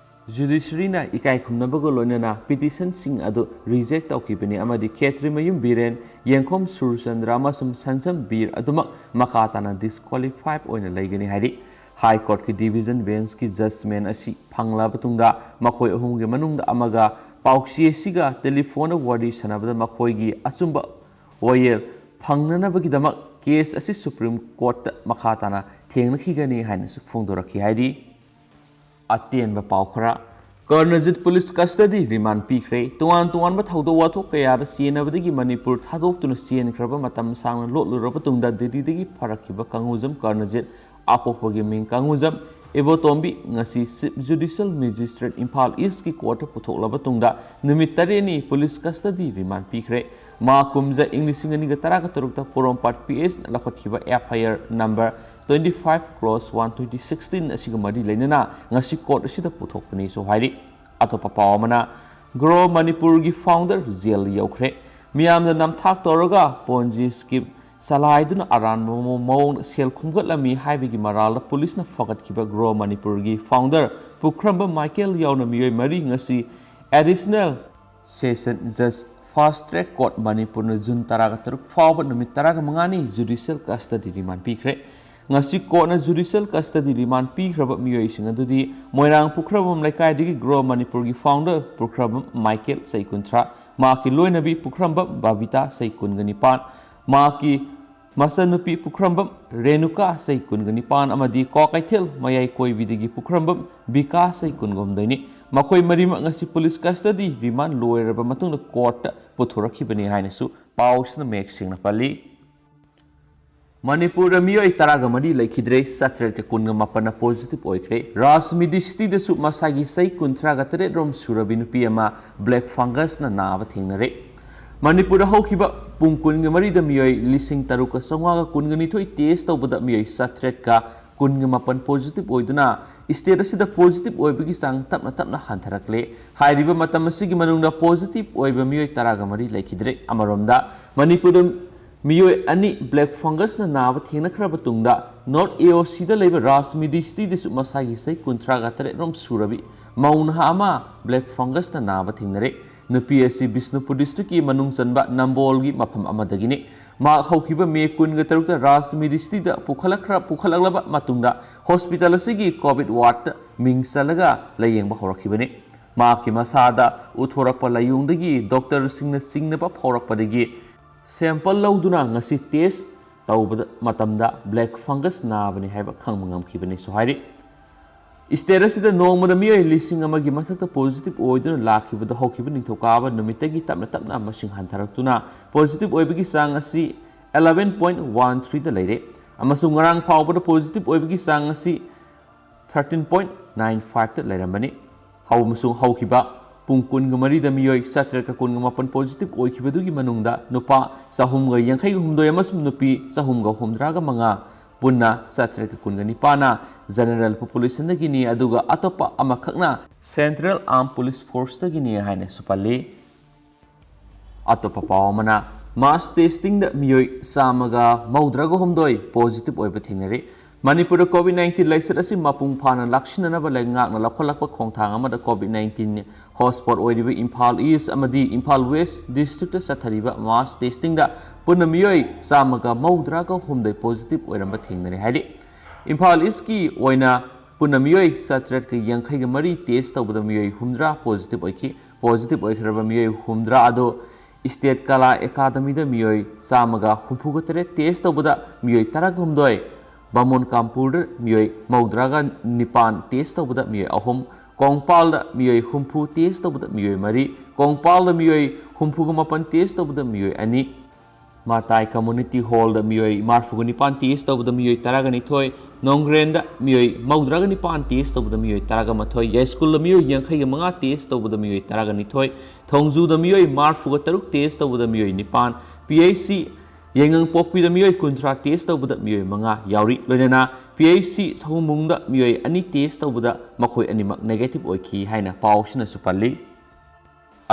ꯖꯨꯗꯤꯁꯔꯤꯅ ꯏꯀꯥꯏ ꯈꯨꯝꯅꯕꯒ ꯂꯣꯏꯅꯅ ꯄꯤꯇꯤꯁꯟꯁꯤꯡ ꯑꯗꯨ ꯔꯤꯖꯦꯛ ꯇꯧꯈꯤꯕꯅꯤ ꯑꯃꯗꯤ ꯈꯦꯇ꯭ꯔꯤꯃꯌꯨꯝ ꯕꯤꯔꯦꯟ, ꯌꯦꯡꯈꯣꯝ ꯁꯨꯔꯆꯟꯗ꯭ꯔ ꯑꯃꯁꯨꯡ ꯁꯟꯁꯝ ꯕꯤꯔ ꯑꯗꯨꯃꯛ ꯃꯈꯥ ꯇꯥꯅ ꯗꯤꯁꯀ꯭ꯋꯥꯂꯤꯐꯥꯏ ꯑꯣꯏꯅ ꯂꯩꯒꯅꯤ ꯍꯥꯏꯔꯤ꯫ ꯍꯥꯏ ꯀꯣꯔꯠꯀꯤ ꯗꯤꯚꯤꯖꯟ ꯕꯦꯟꯁꯀꯤ ꯖꯖꯃꯦꯟ ꯑꯁꯤ ꯐꯪꯂꯕ ꯇꯨꯡꯗ ꯃꯈꯣꯏ ꯑꯍꯨꯝꯒꯤ ꯃꯅꯨꯡꯗ ꯑꯃꯒ ꯄꯥꯎꯆꯦ ꯑꯁꯤꯒ ꯇꯦꯂꯤꯐꯣꯟꯗ ꯋꯥꯔꯤ ꯁꯥꯟꯅꯕꯗ ꯃꯈꯣꯏꯒꯤ ꯑꯆꯨꯝꯕ ꯋꯥꯌꯦꯜ ꯐꯪꯅꯅꯕꯒꯤꯗꯃꯛ ꯀꯦꯁ ꯑꯁꯤ ꯁꯨꯄ꯭ꯔꯤꯝ ꯀꯣꯔꯠꯇ ꯃꯈꯥ ꯇꯥꯅ ꯊꯦꯡꯅꯈꯤꯒꯅꯤ ꯍꯥꯏꯅꯁꯨ ꯐꯣꯡꯗꯣꯔꯛꯈꯤ꯫ ꯍꯥꯏꯔꯤ꯫ ꯑꯇꯦꯟꯕ ꯄꯥꯎ ꯈꯔ꯫ ꯀꯔꯅꯖꯤꯠ ꯄꯨꯂꯤꯁ ꯀꯁꯇꯗꯤ ꯔꯤꯃꯥꯟ ꯄꯤꯈ꯭ꯔꯦ꯫ ꯇꯣꯉꯥꯟ ꯇꯣꯉꯥꯟꯕ ꯊꯧꯗꯣꯛ ꯋꯥꯊꯣꯛ ꯀꯌꯥꯗ ꯆꯦꯟꯅꯕꯗꯒꯤ ꯃꯅꯤꯄꯨꯔ ꯊꯥꯗꯣꯛꯇꯨꯅ ꯆꯦꯟꯈ꯭ꯔꯕ ꯃꯇꯝ ꯁꯥꯡꯅ ꯂꯣꯠꯂꯨꯔꯕ ꯇꯨꯡꯗ ꯗꯤꯜꯂꯤꯗꯒꯤ ꯐꯔꯛꯈꯤꯕ ꯀꯪꯉꯨꯖꯝ ꯀꯔꯅꯖꯤꯠ, ꯑꯄꯣꯛꯄꯒꯤ ꯃꯤꯡ ꯀꯪꯉꯨꯖꯝ ꯏꯕꯣꯇꯣꯝꯕꯤ, ꯉꯁꯤ ꯆꯤꯐ ꯖꯨꯗꯤꯁꯤꯌꯦꯜ ꯃꯦꯖꯤꯁꯇ꯭ꯔꯦꯠ ꯏꯝꯐꯥꯜ ꯏꯁꯀꯤ ꯀꯣꯔꯠꯇ ꯄꯨꯊꯣꯛꯂꯕ ꯇꯨꯡꯗ ꯅꯨꯃꯤꯠ ꯇꯔꯦꯠꯅꯤ ꯄꯨꯂꯤꯁ ꯀꯁꯇꯗꯤ ꯔꯤꯃꯥꯟ ꯄꯤꯈ꯭ꯔꯦ꯫ ꯃꯍꯥꯛ ꯀꯨꯝꯖꯥ ꯏꯪ ꯂꯤꯁꯤꯡ ꯑꯅꯤꯒ ꯇꯔꯥꯒ ꯇꯔꯨꯛꯇ ꯄꯣꯔꯣꯝꯄꯥꯠ ꯄꯤ ꯑꯦꯁꯅ ꯂꯧꯈꯠꯈꯤꯕ F I R number twenty five cross one twenty sixteen ꯑꯁꯤꯒ ꯃꯔꯤ ꯂꯩꯅꯅ ꯉꯁꯤ ꯀꯣꯔꯠ ꯑꯁꯤꯗ ꯄꯨꯊꯣꯛꯄꯅꯤꯁꯨ ꯍꯥꯏꯔꯤ꯫ ꯑꯇꯣꯞꯄ ꯄꯥꯎ ꯑꯃꯅ, ꯒ꯭ꯔꯣ ꯃꯅꯤꯄꯨꯔꯒꯤ ꯐꯥꯎꯟꯗꯔ ꯖꯦꯜ ꯌꯧꯈ꯭ꯔꯦ꯫ ꯃꯤꯌꯥꯝꯅ ꯅꯝꯊꯥꯛ ꯇꯧꯔꯒ ꯄꯣꯟꯖꯤ ꯁ꯭ꯀꯤꯝ ꯆꯂꯥꯏꯗꯨꯅ ꯑꯔꯥꯟꯕ ꯃꯑꯣꯡ-, ꯃꯑꯣꯡꯗ ꯁꯦꯜ ꯈꯣꯝꯒꯠꯂꯝꯃꯤ ꯍꯥꯏꯕꯒꯤ ꯃꯔꯥꯜꯗ ꯄꯨꯂꯤꯁꯅ ꯐꯒꯠꯈꯤꯕ ꯒ꯭ꯔꯣ ꯃꯅꯤꯄꯨꯔꯒꯤ ꯐꯥꯎꯟꯗꯔ ꯄꯨꯈ꯭ꯔꯝꯕ ꯃꯥꯏꯀꯦꯜ ꯌꯥꯎꯅ ꯃꯤꯑꯣꯏ ꯃꯔꯤ ꯉꯁꯤ ꯑꯦꯗꯤꯁꯅꯦꯜ ꯁꯦꯁꯟ ꯖꯖ, ꯐꯥꯁ ꯇ꯭ꯔꯦꯛ ꯀꯣꯔꯠ ꯃꯅꯤꯄꯨꯔꯅ ꯖꯨꯟ ꯇꯔꯥꯒ ꯇꯔꯨꯛ ꯐꯥꯎꯕ ꯅꯨꯃꯤꯠ ꯇꯔꯥꯒ ꯃꯉꯥꯅꯤ ꯖꯨꯗꯤꯁꯤꯌꯦꯜ ꯀꯁꯇꯗꯤ ꯔꯤꯃꯥꯟ ꯄꯤꯈ꯭ꯔꯦ꯫ ꯉꯁꯤ ꯀꯣꯔꯠꯅ ꯖꯨꯗꯤꯁꯤꯌꯦꯜ ꯀꯁꯇꯗꯤ ꯔꯤꯃꯥꯟ ꯄꯤꯈ꯭ꯔꯕ ꯃꯤꯑꯣꯏꯁꯤꯡ ꯑꯗꯨꯗꯤ ꯃꯣꯏꯔꯥꯡ ꯄꯨꯈ꯭ꯔꯝꯕꯝ ꯂꯩꯀꯥꯏꯗꯒꯤ ꯒ꯭ꯔꯣ ꯃꯅꯤꯄꯨꯔꯒꯤ ꯐꯥꯎꯟꯗꯔ ꯄꯨꯈ꯭ꯔꯝꯕꯝ ꯃꯥꯏꯀꯦꯜ, ꯆꯍꯤ ꯀꯨꯟꯊ꯭ꯔꯥ, ꯃꯍꯥꯛꯀꯤ ꯂꯣꯏꯅꯕꯤ ꯄꯨꯈ꯭ꯔꯝꯕꯝ ꯕꯕꯤꯇꯥ, ꯆꯍꯤ ꯀꯨꯟꯒ ꯅꯤꯄꯥꯟ, ꯃꯍꯥꯛꯀꯤ ꯃꯆꯟꯅꯨꯄꯤ ꯄꯨꯈ꯭ꯔꯝꯕꯝ ꯔꯦꯅꯨꯀꯥ, ꯆꯍꯤ ꯀꯨꯟꯒ ꯅꯤꯄꯥꯟ, ꯑꯃꯗꯤ ꯀ꯭ꯋꯥꯀꯩꯊꯦꯜ ꯃꯌꯥꯏ ꯀꯣꯏꯕꯤꯗꯒꯤ ꯄꯨꯈ꯭ꯔꯝꯕꯝ ꯕꯤꯀꯥꯁ, ꯆꯍꯤ ꯀꯨꯟꯒ ꯍꯨꯝꯗꯣꯏꯅꯤ꯫ ꯃꯈꯣꯏ ꯃꯔꯤꯃꯛ ꯉꯁꯤ ꯄꯨꯂꯤꯁ ꯀꯁꯇꯗꯤ ꯔꯤꯃꯥꯟ ꯂꯣꯏꯔꯕ ꯃꯇꯨꯡꯗ ꯀꯣꯔꯠꯇ ꯄꯨꯊꯣꯔꯛꯈꯤꯕꯅꯤ ꯍꯥꯏꯅꯁꯨ ꯄꯥꯎꯁꯤꯅ ꯃꯌꯦꯛ ꯁꯦꯡꯅ ꯄꯜꯂꯤ꯫ ꯃꯅꯤꯄꯨꯔꯗ ꯃꯤꯑꯣꯏ ꯇꯔꯥꯒ ꯃꯔꯤ ꯂꯩꯈꯤꯗ꯭ꯔꯦ, ꯆꯥꯇ꯭ꯔꯦꯠꯀ ꯀꯨꯟꯒ ꯃꯥꯄꯟꯅ ꯄꯣꯖꯤꯇꯤꯚ ꯑꯣꯏꯈ꯭ꯔꯦ꯫ ꯔꯥꯖ ꯃꯤꯗꯤꯁꯤꯇꯤꯗꯁꯨ ꯃꯁꯥꯒꯤ ꯆꯍꯤ ꯀꯨꯟꯊ꯭ꯔꯥꯒ ꯇꯔꯦꯠ ꯔꯣꯝ ꯁꯨꯔꯕꯤ ꯅꯨꯄꯤ ꯑꯃ ꯕ꯭ꯂꯦꯛ ꯐꯪꯒꯁꯅ ꯅꯥꯕ ꯊꯦꯡꯅꯔꯦ꯫ ꯃꯅꯤꯄꯨꯔꯗ ꯍꯧꯈꯤꯕ ꯄꯨꯡ ꯀꯨꯟꯒ ꯃꯔꯤꯗ ꯃꯤꯑꯣꯏ ꯂꯤꯁꯤꯡ ꯇꯔꯨꯛꯀ ꯆꯥꯝꯃꯉꯥꯒ ꯀꯨꯟꯒ ꯅꯤꯊꯣꯏ ꯇꯦꯁ ꯇꯧꯕꯗ ꯃꯤꯑꯣꯏ ꯆꯥꯇ꯭ꯔꯦꯠꯀ ꯀꯨꯟꯒ ꯃꯥꯄꯟ ꯄꯣꯖꯤꯇꯤꯚ ꯑꯣꯏꯗꯨꯅ ꯁ꯭ꯇꯦꯠ ꯑꯁꯤꯗ ꯄꯣꯖꯤꯇꯤꯚ ꯑꯣꯏꯕꯒꯤ ꯆꯥꯡ ꯇꯞꯅ ꯇꯞꯅ ꯍꯟꯊꯔꯛꯂꯦ꯫ ꯍꯥꯏꯔꯤꯕ ꯃꯇꯝ ꯑꯁꯤꯒꯤ ꯃꯅꯨꯡꯗ ꯄꯣꯖꯤꯇꯤꯚ ꯑꯣꯏꯕ ꯃꯤꯑꯣꯏ ꯇꯔꯥꯒ ꯃꯔꯤ ꯂꯩꯈꯤꯗ꯭ꯔꯦ꯫ ꯑꯃꯔꯣꯝꯗ, ꯃꯅꯤꯄꯨꯔꯗ ꯃꯤꯑꯣꯏ ꯑꯅꯤ ꯕ꯭ꯂꯦꯛ ꯐꯪꯒꯁꯅ ꯅꯥꯕ ꯊꯦꯡꯅꯈ꯭ꯔꯕ ꯇꯨꯡꯗ, ꯅꯣꯔꯠ ꯑꯦ ꯑꯣ ꯁꯤꯗ ꯂꯩꯕ ꯔꯥꯖ ꯃꯤꯗꯤꯁꯤꯇꯤꯗꯁꯨ ꯃꯁꯥꯒꯤ ꯆꯍꯤ ꯀꯨꯟꯊ꯭ꯔꯥꯒ ꯇꯔꯦꯠ ꯔꯣꯝ ꯁꯨꯔꯕꯤ ꯃꯧ ꯅꯍꯥ ꯑꯃ ꯕ꯭ꯂꯦꯛ ꯐꯪꯒꯁꯅ ꯅꯥꯕ ꯊꯦꯡꯅꯔꯦ꯫ ꯅꯨꯄꯤ ꯑꯁꯤ ꯕꯤꯁꯅꯨꯄꯨꯔ ꯗꯤꯁꯇ꯭ꯔꯤꯛꯀꯤ ꯃꯅꯨꯡ ꯆꯟꯕ ꯅꯝꯕꯣꯜꯒꯤ ꯃꯐꯝ ꯑꯃꯗꯒꯤꯅꯤ꯫ ꯃꯍꯥꯛ ꯍꯧꯈꯤꯕ ꯃꯦ ꯀꯨꯟꯒ ꯇꯔꯨꯛꯇ ꯔꯥꯖ ꯃꯤꯗꯤꯁꯤꯇꯤꯗ ꯄꯨꯈꯠꯂꯛꯈ꯭ꯔ-, ꯄꯨꯈꯠꯂꯛꯂꯕ ꯃꯇꯨꯡꯗ ꯍꯣꯁꯄꯤꯇꯥꯜ ꯑꯁꯤꯒꯤ ꯀꯣꯚꯤꯗ ꯋꯥꯔꯗꯇ ꯃꯤꯡ ꯆꯜꯂꯒ ꯂꯥꯌꯦꯡꯕ ꯍꯧꯔꯛꯈꯤꯕꯅꯤ꯫ ꯃꯍꯥꯛꯀꯤ ꯃꯁꯥꯗ ꯎꯠꯊꯣꯔꯛꯄ ꯂꯥꯏꯑꯣꯡꯗꯒꯤ ꯗꯣꯛꯇꯔꯁꯤꯡꯅ ꯆꯤꯡꯅꯕ ꯐꯥꯎꯔꯛꯄꯗꯒꯤ ꯁꯦꯝꯄꯜ ꯂꯧꯗꯨꯅ ꯉꯁꯤ ꯇꯦꯁ ꯇꯧꯕꯗ ꯃꯇꯝꯗ ꯕ꯭ꯂꯦꯛ ꯐꯪꯒꯁ ꯅꯥꯕꯅꯤ ꯍꯥꯏꯕ ꯈꯪꯕ ꯉꯝꯈꯤꯕꯅꯤꯁꯨ ꯍꯥꯏꯔꯤ꯫ ꯁ꯭ꯇꯦꯠ ꯑꯁꯤꯗ ꯅꯣꯡꯃꯗ ꯃꯤꯑꯣꯏ ꯂꯤꯁꯤꯡ ꯑꯃꯒꯤ ꯃꯊꯛꯇ ꯄꯣꯖꯤꯇꯤꯚ ꯑꯣꯏꯗꯨꯅ ꯂꯥꯛꯈꯤꯕꯗꯨ ꯍꯧꯈꯤꯕ ꯅꯤꯡꯊꯧꯀꯥꯕ ꯅꯨꯃꯤꯠꯇꯒꯤ ꯇꯞꯅ ꯇꯞꯅ ꯃꯁꯤꯡ ꯍꯟꯊꯔꯛꯇꯨꯅ ꯄꯣꯖꯤꯇꯤꯚ ꯑꯣꯏꯕꯒꯤ ꯆꯥꯡ ꯑꯁꯤ eleven point one threeꯗ ꯂꯩꯔꯦ, ꯑꯃꯁꯨꯡ ꯉꯔꯥꯡ ꯐꯥꯎꯕꯗ ꯄꯣꯖꯤꯇꯤꯚ ꯑꯣꯏꯕꯒꯤ ꯆꯥꯡ ꯑꯁꯤ thirteen point nine fiveꯇ ꯂꯩꯔꯝꯕꯅꯤ꯫ ꯍꯧ-, ꯑꯃꯁꯨꯡ ꯍꯧꯈꯤꯕ ꯄꯨꯡ ꯀꯨꯟꯒ ꯃꯔꯤꯗ ꯃꯤꯑꯣꯏ ꯆꯥꯇ꯭ꯔꯦꯠꯀ ꯀꯨꯟꯒ ꯃꯥꯄꯟ ꯄꯣꯖꯤꯇꯤꯚ ꯑꯣꯏꯈꯤꯕꯗꯨꯒꯤ ꯃꯅꯨꯡꯗ ꯅꯨꯄꯥ ꯆꯍꯨꯝꯒ ꯌꯥꯡꯈꯩꯒ ꯍꯨꯝꯗꯣꯏ ꯑꯃꯁꯨꯡ ꯅꯨꯄꯤ ꯆꯍꯨꯝꯒ ꯍꯨꯝꯗ꯭ꯔꯥꯒ ꯃꯉꯥ, ꯄꯨꯟꯅ ꯆꯥꯇ꯭ꯔꯦꯠꯀ ꯀꯨꯟꯒ ꯅꯤꯄꯥꯟꯅ ꯖꯦꯅꯔꯦꯜ ꯄꯣꯄꯨꯂꯦꯁꯟꯗꯒꯤꯅꯤ, ꯑꯗꯨꯒ ꯑꯇꯣꯞꯄ ꯑꯃꯈꯛꯅ ꯁꯦꯟꯇ꯭ꯔꯦꯜ ꯑꯥꯔꯝ ꯄꯨꯂꯤꯁ ꯐꯣꯔꯁꯇꯒꯤꯅꯤ ꯍꯥꯏꯅꯁꯨ ꯄꯜꯂꯤ꯫ ꯑꯇꯣꯞꯄ ꯄꯥꯎ ꯑꯃꯅ, ꯃꯥꯁ ꯇꯦꯁꯇꯤꯡꯗ ꯃꯤꯑꯣꯏ ꯆꯥꯝꯃꯒ ꯃꯧꯗ꯭ꯔꯥꯒ ꯍꯨꯝꯗꯣꯏ ꯄꯣꯖꯤꯇꯤꯚ ꯑꯣꯏꯕ ꯊꯦꯡꯅꯔꯤ꯫ ꯃꯅꯤꯄꯨꯔꯗ ꯀꯣꯚꯤꯗ ꯅꯥꯏꯟꯇꯤꯟ ꯂꯥꯏꯆꯠ ꯑꯁꯤ ꯃꯄꯨꯡ ꯐꯥꯅ ꯂꯥꯛꯁꯤꯟꯅꯅꯕ ꯂꯩꯉꯥꯛꯅ ꯂꯧꯈꯠꯂꯛꯄ ꯈꯣꯡꯊꯥꯡ ꯑꯃꯗ ꯀꯣꯚꯤꯗ ꯅꯥꯏꯟꯇꯤꯟ ꯍꯣꯠꯁ꯭ꯄꯣꯠ ꯑꯣꯏꯔꯤꯕ ꯏꯝꯐꯥꯜ ꯏꯁ ꯑꯃꯗꯤ ꯏꯝꯐꯥꯜ ꯋꯦꯁ ꯗꯤꯁꯇ꯭ꯔꯤꯛꯇ ꯆꯠꯊꯔꯤꯕ ꯃꯥꯁ ꯇꯦꯁꯇꯤꯡꯗ ꯄꯨꯟꯅ ꯃꯤꯑꯣꯏ ꯆꯥꯝꯃꯒ ꯃꯧꯗ꯭ꯔꯥꯒ ꯍꯨꯝꯗꯣꯏ ꯄꯣꯖꯤꯇꯤꯚ ꯑꯣꯏꯔꯝꯕ ꯊꯦꯡꯅꯔꯦ ꯍꯥꯏꯔꯤ꯫ ꯏꯝꯐꯥꯜ ꯏꯁꯀꯤ ꯑꯣꯏꯅ ꯄꯨꯟꯅ ꯃꯤꯑꯣꯏ ꯆꯥꯇ꯭ꯔꯦꯠꯀ ꯌꯥꯡꯈꯩꯒ ꯃꯔꯤ ꯇꯦꯁ ꯇꯧꯕꯗ ꯃꯤꯑꯣꯏ ꯍꯨꯝꯗ꯭ꯔꯥ ꯄꯣꯖꯤꯇꯤꯚ ꯑꯣꯏꯈꯤ꯫ ꯄꯣꯖꯤꯇꯤꯚ ꯑꯣꯏꯈ꯭ꯔꯕ ꯃꯤꯑꯣꯏ ꯍꯨꯝꯗ꯭ꯔꯥ ꯑꯗꯨ ꯁ꯭ꯇꯦꯠ ꯀꯂꯥ ꯑꯦꯀꯥꯗꯃꯤꯗ ꯃꯤꯑꯣꯏ ꯆꯥꯝꯃꯒ ꯍꯨꯝꯐꯨꯒ ꯇꯔꯦꯠ ꯇꯦꯁ ꯇꯧꯕꯗ ꯃꯤꯑꯣꯏ ꯇꯔꯥꯒ ꯍꯨꯝꯗꯣꯏ, ꯕꯥꯃꯣꯟ ꯀꯥꯝꯄꯨꯔꯗ ꯃꯤꯑꯣꯏ ꯃꯧꯗ꯭ꯔꯥꯒ ꯅꯤꯄꯥꯟ ꯇꯦꯁ ꯇꯧꯕꯗ ꯃꯤꯑꯣꯏ ꯑꯍꯨꯝ, ꯀꯣꯡꯄꯥꯜꯗ ꯃꯤꯑꯣꯏ ꯍꯨꯝꯐꯨ ꯇꯦꯁ ꯇꯧꯕꯗ ꯃꯤꯑꯣꯏ ꯃꯔꯤ, ꯀꯣꯡꯄꯥꯜꯗ ꯃꯤꯑꯣꯏ ꯍꯨꯝꯐꯨꯒ ꯃꯥꯄꯟ ꯇꯦꯁ ꯇꯧꯕꯗ ꯃꯤꯑꯣꯏ ꯑꯅꯤ, ꯃꯇꯥꯏ ꯀꯝꯃ꯭ꯌꯨꯅꯤꯇꯤ ꯍꯣꯜꯗ ꯃꯤꯑꯣꯏ ꯃꯔꯤꯐꯨꯒ ꯅꯤꯄꯥꯟ ꯇꯦꯁ ꯇꯧꯕꯗ ꯃꯤꯑꯣꯏ ꯇꯔꯥꯒ ꯅꯤꯊꯣꯏ, ꯅꯣꯡꯒ꯭ꯔꯦꯟꯗ ꯃꯤꯑꯣꯏ ꯃꯧꯗ꯭ꯔꯥꯒ ꯅꯤꯄꯥꯟ ꯇꯦꯁ ꯇꯧꯕꯗ ꯃꯤꯑꯣꯏ ꯇꯔꯥꯒ ꯃꯥꯊꯣꯏ, ꯌꯥꯏꯁ꯭ꯀꯨꯜꯗ ꯃꯤꯑꯣꯏ ꯌꯥꯡꯈꯩꯒ ꯃꯉꯥ ꯇꯦꯁ ꯇꯧꯕꯗ ꯃꯤꯑꯣꯏ ꯇꯔꯥꯒ ꯅꯤꯊꯣꯏ, ꯊꯣꯡꯖꯨꯗ ꯃꯤꯑꯣꯏ ꯃꯔꯤꯐꯨꯒ ꯇꯔꯨꯛ ꯇꯦꯁ ꯇꯧꯕꯗ ꯃꯤꯑꯣꯏ ꯅꯤꯄꯥꯟ, ꯄꯤ ꯑꯩꯆ ꯁꯤ ꯌꯥꯏꯉꯪꯄꯣꯛꯄꯤꯗ ꯃꯤꯑꯣꯏ ꯀꯨꯟꯊ꯭ꯔꯥ ꯇꯦꯁ ꯇꯧꯕꯗ ꯃꯤꯑꯣꯏ ꯃꯉꯥ ꯌꯥꯎꯔꯤ꯫ ꯂꯣꯏꯅꯅ ꯄꯤ ꯑꯩꯆ ꯁꯤ ꯁꯑꯣꯝꯕꯨꯡꯗ ꯃꯤꯑꯣꯏ ꯑꯅꯤ ꯇꯦꯁ ꯇꯧꯕꯗ ꯃꯈꯣꯏ ꯑꯅꯤꯃꯛ ꯅꯦꯒꯦꯇꯤꯚ ꯑꯣꯏꯈꯤ ꯍꯥꯏꯅ ꯄꯥꯎ ꯑꯁꯤꯅꯁꯨ ꯄꯜꯂꯤ꯫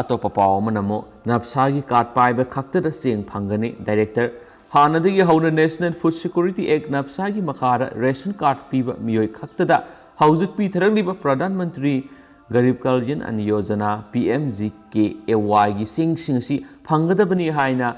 ꯑꯇꯣꯞꯄ ꯄꯥꯎ ꯑꯃꯅ ꯑꯃꯨꯛ ꯅꯞꯁꯥꯒꯤ ꯀꯥꯔꯗ ꯄꯥꯏꯕ ꯈꯛꯇꯗ ꯆꯦꯡ ꯐꯪꯒꯅꯤ꯫ ꯗꯥꯏꯔꯦꯛꯇꯔ, ꯍꯥꯟꯅꯗꯒꯤ ꯍꯧꯅ National Food Security Act, ꯅꯞꯁꯥꯒꯤ ꯃꯈꯥꯗ ꯔꯦꯁꯟ ꯀꯥꯔꯗ ꯄꯤꯕ ꯃꯤꯑꯣꯏ ꯈꯛꯇꯗ ꯍꯧꯖꯤꯛ ꯄꯤꯊꯔꯛꯂꯤꯕ Pradhan Mantri Garib Kalyan Anna Yojana, P M G K A ꯋꯥꯏꯒꯤ ꯆꯦꯡꯁꯤꯡ ꯑꯁꯤ ꯐꯪꯒꯗꯕꯅꯤ ꯍꯥꯏꯅ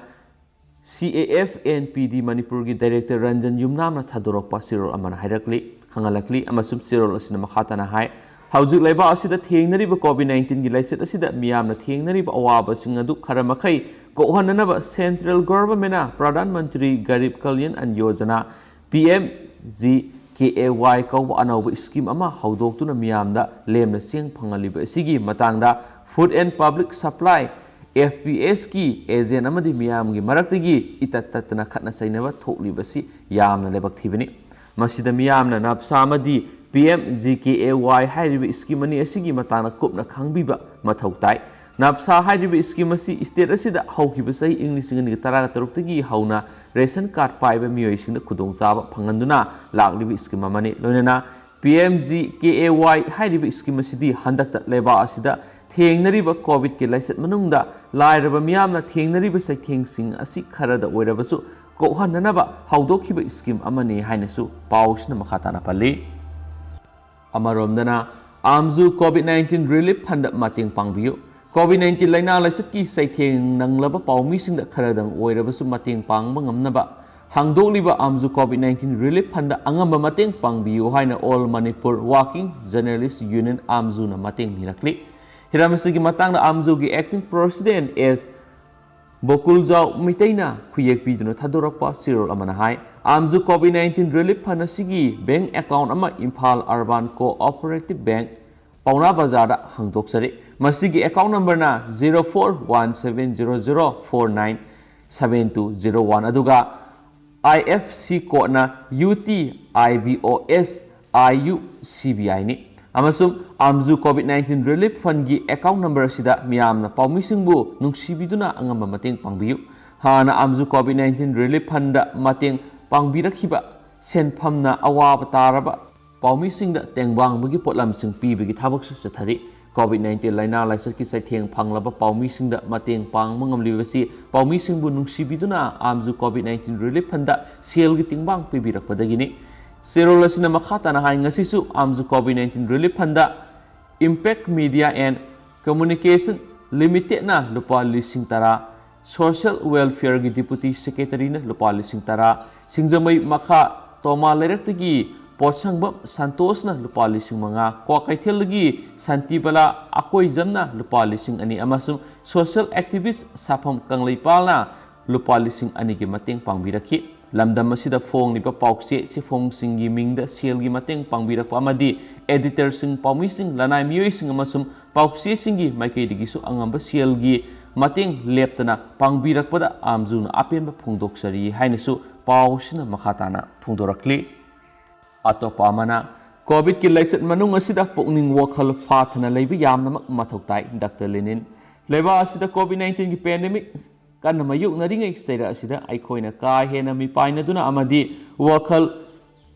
ꯁꯤ ꯑꯦ ꯑꯦꯐ ꯑꯦꯟ ꯄꯤ ꯗꯤ ꯃꯅꯤꯄꯨꯔꯒꯤ ꯗꯥꯏꯔꯦꯛꯇꯔ ꯔꯟꯖꯟ ꯌꯨꯝꯅꯥꯝꯅ ꯊꯥꯗꯣꯔꯛꯄ ꯆꯦꯔꯣꯜ ꯑꯃꯅ ꯍꯥꯏꯔꯛꯂꯤ, ꯈꯪꯍꯜꯂꯛꯂꯤ꯫ ꯑꯃꯁꯨꯡ ꯆꯦꯔꯣꯜ ꯑꯁꯤꯅ ꯃꯈꯥ ꯇꯥꯅ ꯍꯥꯏ, ꯍꯧꯖꯤꯛ ꯂꯩꯕꯥꯛ ꯑꯁꯤꯗ ꯊꯦꯡꯅꯔꯤꯕ ꯀꯣꯚꯤꯗ ꯅꯥꯏꯟꯇꯤꯟꯒꯤ ꯂꯥꯏꯆꯠ ꯑꯁꯤꯗ ꯃꯤꯌꯥꯝꯅ ꯊꯦꯡꯅꯔꯤꯕ ꯑꯋꯥꯕꯁꯤꯡ ꯑꯗꯨ ꯈꯔ ꯃꯈꯩ ꯀꯣꯛꯍꯟꯅꯅꯕ Central Governmentꯅ Pradhan Mantri Garib Kalyan Anna Yojana, P M G K A Y ꯀꯧꯕ ꯑꯅꯧꯕ scheme ꯑꯃ ꯍꯧꯗꯣꯛꯇꯨꯅ ꯃꯤꯌꯥꯝꯗ ꯂꯦꯝꯅ ꯆꯦꯡ ꯐꯪꯍꯜꯂꯤꯕ ꯑꯁꯤꯒꯤ ꯃꯇꯥꯡꯗ Food and Public Supply, F P S ꯀꯤ agent ꯑꯃꯗꯤ ꯃꯤꯌꯥꯝꯒꯤ ꯃꯔꯛꯇꯒꯤ ꯏꯇꯠ ꯇꯠꯇꯅ ꯈꯠꯅ ꯆꯩꯅꯕ ꯊꯣꯛꯂꯤꯕꯁꯤ ꯌꯥꯝꯅ ꯂꯥꯏꯕꯛ ꯊꯤꯕꯅꯤ꯫ ꯃꯁꯤꯗ ꯃꯤꯌꯥꯝꯅ NAPSA ꯑꯃꯗꯤ P M G K A Y ꯍꯥꯏꯔꯤꯕ scheme ꯑꯅꯤ ꯑꯁꯤꯒꯤ ꯃꯇꯥꯡꯗ ꯀꯨꯞꯅ ꯈꯪꯕꯤꯕ ꯃꯊꯧ ꯇꯥꯏ꯫ NAPSA ꯍꯥꯏꯔꯤꯕ scheme ꯑꯁꯤ state ꯑꯁꯤꯗ ꯍꯧꯈꯤꯕ ꯆꯍꯤ ꯏꯪ ꯂꯤꯁꯤꯡ ꯑꯅꯤꯒ ꯇꯔꯥꯒ ꯇꯔꯨꯛꯇꯒꯤ ꯍꯧꯅ ration card ꯄꯥꯏꯕ ꯃꯤꯑꯣꯏꯁꯤꯡꯗ ꯈꯨꯗꯣꯡꯆꯥꯕ ꯐꯪꯍꯟꯗꯨꯅ ꯂꯥꯛꯂꯤꯕ scheme ꯑꯃꯅꯤ꯫ ꯂꯣꯏꯅꯅ P M G K A Y ꯍꯥꯏꯔꯤꯕ scheme ꯑꯁꯤꯗꯤ ꯍꯟꯗꯛꯇ ꯂꯩꯕꯥꯛ ꯑꯁꯤꯗ ꯊꯦꯡꯅꯔꯤꯕ COVIDꯀꯤ ꯂꯥꯏꯆꯠ ꯃꯅꯨꯡꯗ ꯂꯥꯏꯔꯕ ꯃꯤꯌꯥꯝꯅ ꯊꯦꯡꯅꯔꯤꯕ ꯆꯩꯊꯦꯡꯁꯤꯡ ꯑꯁꯤ ꯈꯔꯗ ꯑꯣꯏꯔꯕꯁꯨ ꯀꯣꯛꯍꯟꯅꯅꯕ ꯍꯧꯗꯣꯛꯈꯤꯕ scheme ꯑꯃꯅꯤ ꯍꯥꯏꯅꯁꯨ ꯄꯥꯎꯁꯤꯅ ꯃꯈꯥ ꯇꯥꯅ ꯄꯜꯂꯤ꯫ ꯑꯃꯔꯣꯝꯗꯅ, AAMJU COVID nineteen Relief Fundꯗ ꯃꯇꯦꯡ ꯄꯥꯡꯕꯤꯌꯨ꯫ COVID nineteen ꯂꯥꯏꯅꯥ ꯂꯥꯏꯆꯠꯀꯤ ꯆꯩꯊꯦꯡ ꯅꯪꯂꯕ ꯄꯥꯎꯃꯤꯁꯤꯡꯗ ꯈꯔꯗꯪ ꯑꯣꯏꯔꯕꯁꯨ ꯃꯇꯦꯡ ꯄꯥꯡꯕ ꯉꯝꯅꯕ ꯍꯥꯡꯗꯣꯛꯂꯤꯕ AAMJU COVID nineteen Relief Fundꯗ ꯑꯉꯝꯕ ꯃꯇꯦꯡ ꯄꯥꯡꯕꯤꯌꯨ ꯍꯥꯏꯅ All Manipur Working Journalist Union, AAMJUꯅ ꯃꯇꯦꯡ ꯅꯤꯔꯛꯂꯤ꯫ ꯍꯤꯔꯝ ꯑꯁꯤꯒꯤ ꯃꯇꯥꯡꯗ AAMJUꯒꯤ Acting President S ꯕꯣꯀꯨꯜꯖꯥꯎ ꯃꯤꯇꯩꯅ ꯈꯨꯌꯦꯛ ꯄꯤꯗꯨꯅ ꯊꯥꯗꯣꯔꯛꯄ ꯆꯦꯔꯣꯜ ꯑꯃꯅ ꯍꯥꯏ, AAMJU COVID nineteen Relief Fund ꯑꯁꯤꯒꯤ bank account ꯑꯃ ꯏꯝꯐꯥꯜ Urban Cooperative Bank, ꯄꯥꯎꯅꯥ ꯕꯖꯥꯔꯗ ꯍꯥꯡꯗꯣꯛꯆꯔꯤ꯫ ꯃꯁꯤꯒꯤ account numberꯅ zero four one seven zero zero four nine seven two zero one, ꯑꯗꯨꯒ IFC codeꯅ U T I B O S I U C B I ꯅꯤ꯫ ꯑꯃꯁꯨꯡ AAMJU COVID nineteen Relief Fundꯒꯤ account number ꯑꯁꯤꯗ ꯃꯤꯌꯥꯝꯅ ꯄꯥꯎꯃꯤꯁꯤꯡꯕꯨ ꯅꯨꯡꯁꯤꯕꯤꯗꯨꯅ ꯑꯉꯝꯕ ꯃꯇꯦꯡ ꯄꯥꯡꯕꯤꯌꯨ꯫ ꯍꯥꯟꯅ AAMJU COVID nineteen Relief Fundꯗ ꯃꯇꯦꯡ ꯄꯥꯡꯕꯤꯔꯛꯈꯤꯕ ꯁꯦꯟꯐꯝꯅ ꯑꯋꯥꯕ ꯇꯥꯔꯕ ꯄꯥꯎꯃꯤꯁꯤꯡꯗ ꯇꯦꯡꯕꯥꯡꯕꯒꯤ ꯄꯣꯠꯂꯝꯁꯤꯡ ꯄꯤꯕꯒꯤ ꯊꯕꯛꯁꯨ ꯆꯠꯊꯔꯤ꯫ COVID nineteen ꯂꯥꯏꯅꯥ ꯂꯥꯏꯆꯠꯀꯤ ꯆꯩꯊꯦꯡ ꯐꯪꯂꯕ ꯄꯥꯎꯃꯤꯁꯤꯡꯗ ꯃꯇꯦꯡ ꯄꯥꯡꯕ ꯉꯝꯂꯤꯕꯁꯤ ꯄꯥꯎꯃꯤꯁꯤꯡꯕꯨ ꯅꯨꯡꯁꯤꯕꯤꯗꯨꯅ AAMJU COVID nineteen Relief Fundꯗ ꯁꯦꯜꯒꯤ ꯇꯦꯡꯕꯥꯡ ꯄꯤꯕꯤꯔꯛꯄꯗꯒꯤꯅꯤ꯫ ꯆꯦꯔꯣꯜ ꯑꯁꯤꯅ ꯃꯈꯥ ꯇꯥꯅ ꯍꯥꯏ, ꯉꯁꯤꯁꯨ AAMJU COVID nineteen Relief Fundꯗ Impact Media and Communication Limitedꯅ ꯂꯨꯄꯥ ꯂꯤꯁꯤꯡ ꯇꯔꯥ, Social Welfareꯒꯤ Deputy Secretaryꯅ ꯂꯨꯄꯥ ꯂꯤꯁꯤꯡ ꯇꯔꯥ, ꯁꯤꯡꯖꯃꯩ ꯃꯈꯥ ꯇꯣꯃꯥ ꯂꯩꯔꯛꯇꯒꯤ ꯄꯣꯠꯁꯪꯕꯝ ꯁꯟꯇꯣꯁꯅ ꯂꯨꯄꯥ ꯂꯤꯁꯤꯡ ꯃꯉꯥ, ꯀ꯭ꯋꯥꯀꯩꯊꯦꯜꯗꯒꯤ ꯁꯥꯟꯇꯤꯕꯂꯥ ꯑꯀꯣꯏꯖꯝꯅ ꯂꯨꯄꯥ ꯂꯤꯁꯤꯡ ꯑꯅꯤ ꯑꯃꯁꯨꯡ social activist ꯁꯥꯐꯝ ꯀꯪꯂꯩꯄꯥꯜꯅ ꯂꯨꯄꯥ ꯂꯤꯁꯤꯡ ꯑꯅꯤꯒꯤ ꯃꯇꯦꯡ ꯄꯥꯡꯕꯤꯔꯛꯈꯤ꯫ ꯂꯝꯗꯝ ꯑꯁꯤꯗ ꯐꯣꯡꯂꯤꯕ ꯄꯥꯎꯆꯦ ꯆꯦꯐꯣꯡꯁꯤꯡꯒꯤ ꯃꯤꯡꯗ ꯁꯦꯜꯒꯤ ꯃꯇꯦꯡ ꯄꯥꯡꯕꯤꯔꯛꯄ ꯑꯃꯗꯤ editorꯁꯤꯡ, ꯄꯥꯎꯃꯤꯁꯤꯡ, ꯂꯅꯥꯏ ꯃꯤꯑꯣꯏꯁꯤꯡ ꯑꯃꯁꯨꯡ ꯄꯥꯎꯆꯦꯁꯤꯡꯒꯤ ꯃꯥꯏꯀꯩꯗꯒꯤꯁꯨ ꯑꯉꯝꯕ ꯁꯦꯜꯒꯤ ꯃꯇꯦꯡ ꯂꯦꯞꯇꯅ ꯄꯥꯡꯕꯤꯔꯛꯄꯗ ꯑꯥꯝꯖꯨꯅ ꯑꯄꯦꯟꯕ ꯐꯣꯡꯗꯣꯛꯆꯔꯤ ꯍꯥꯏꯅꯁꯨ ꯄꯥꯎꯁꯤꯅ ꯃꯈꯥ ꯇꯥꯅ ꯐꯣꯡꯗꯣꯔꯛꯂꯤ꯫ ꯑꯇꯣꯞꯄ ꯑꯃꯅ, ꯀꯣꯚꯤꯗꯀꯤ ꯂꯥꯏꯆꯠ ꯃꯅꯨꯡ ꯑꯁꯤꯗ ꯄꯨꯛꯅꯤꯡ ꯋꯥꯈꯜ ꯐꯥꯊꯅ ꯂꯩꯕ ꯌꯥꯝꯅꯃꯛ ꯃꯊꯧ ꯇꯥꯏ, ꯗꯥꯛꯇꯔ ꯂꯦꯅꯤꯟ꯫ ꯂꯩꯕꯥꯛ ꯑꯁꯤꯗ ꯀꯣꯚꯤꯗ ꯅꯥꯏꯟꯇꯤꯟꯒꯤ ꯄꯦꯟꯗꯦꯃꯤꯛ ꯀꯟꯅ ꯃꯥꯌꯣꯛꯅꯔꯤꯉꯩ ꯆꯩꯔꯛ ꯑꯁꯤꯗ ꯑꯩꯈꯣꯏꯅ ꯀꯥ ꯍꯦꯟꯅ ꯃꯤꯄꯥꯏꯅꯗꯨꯅ ꯑꯃꯗꯤ ꯋꯥꯈꯜ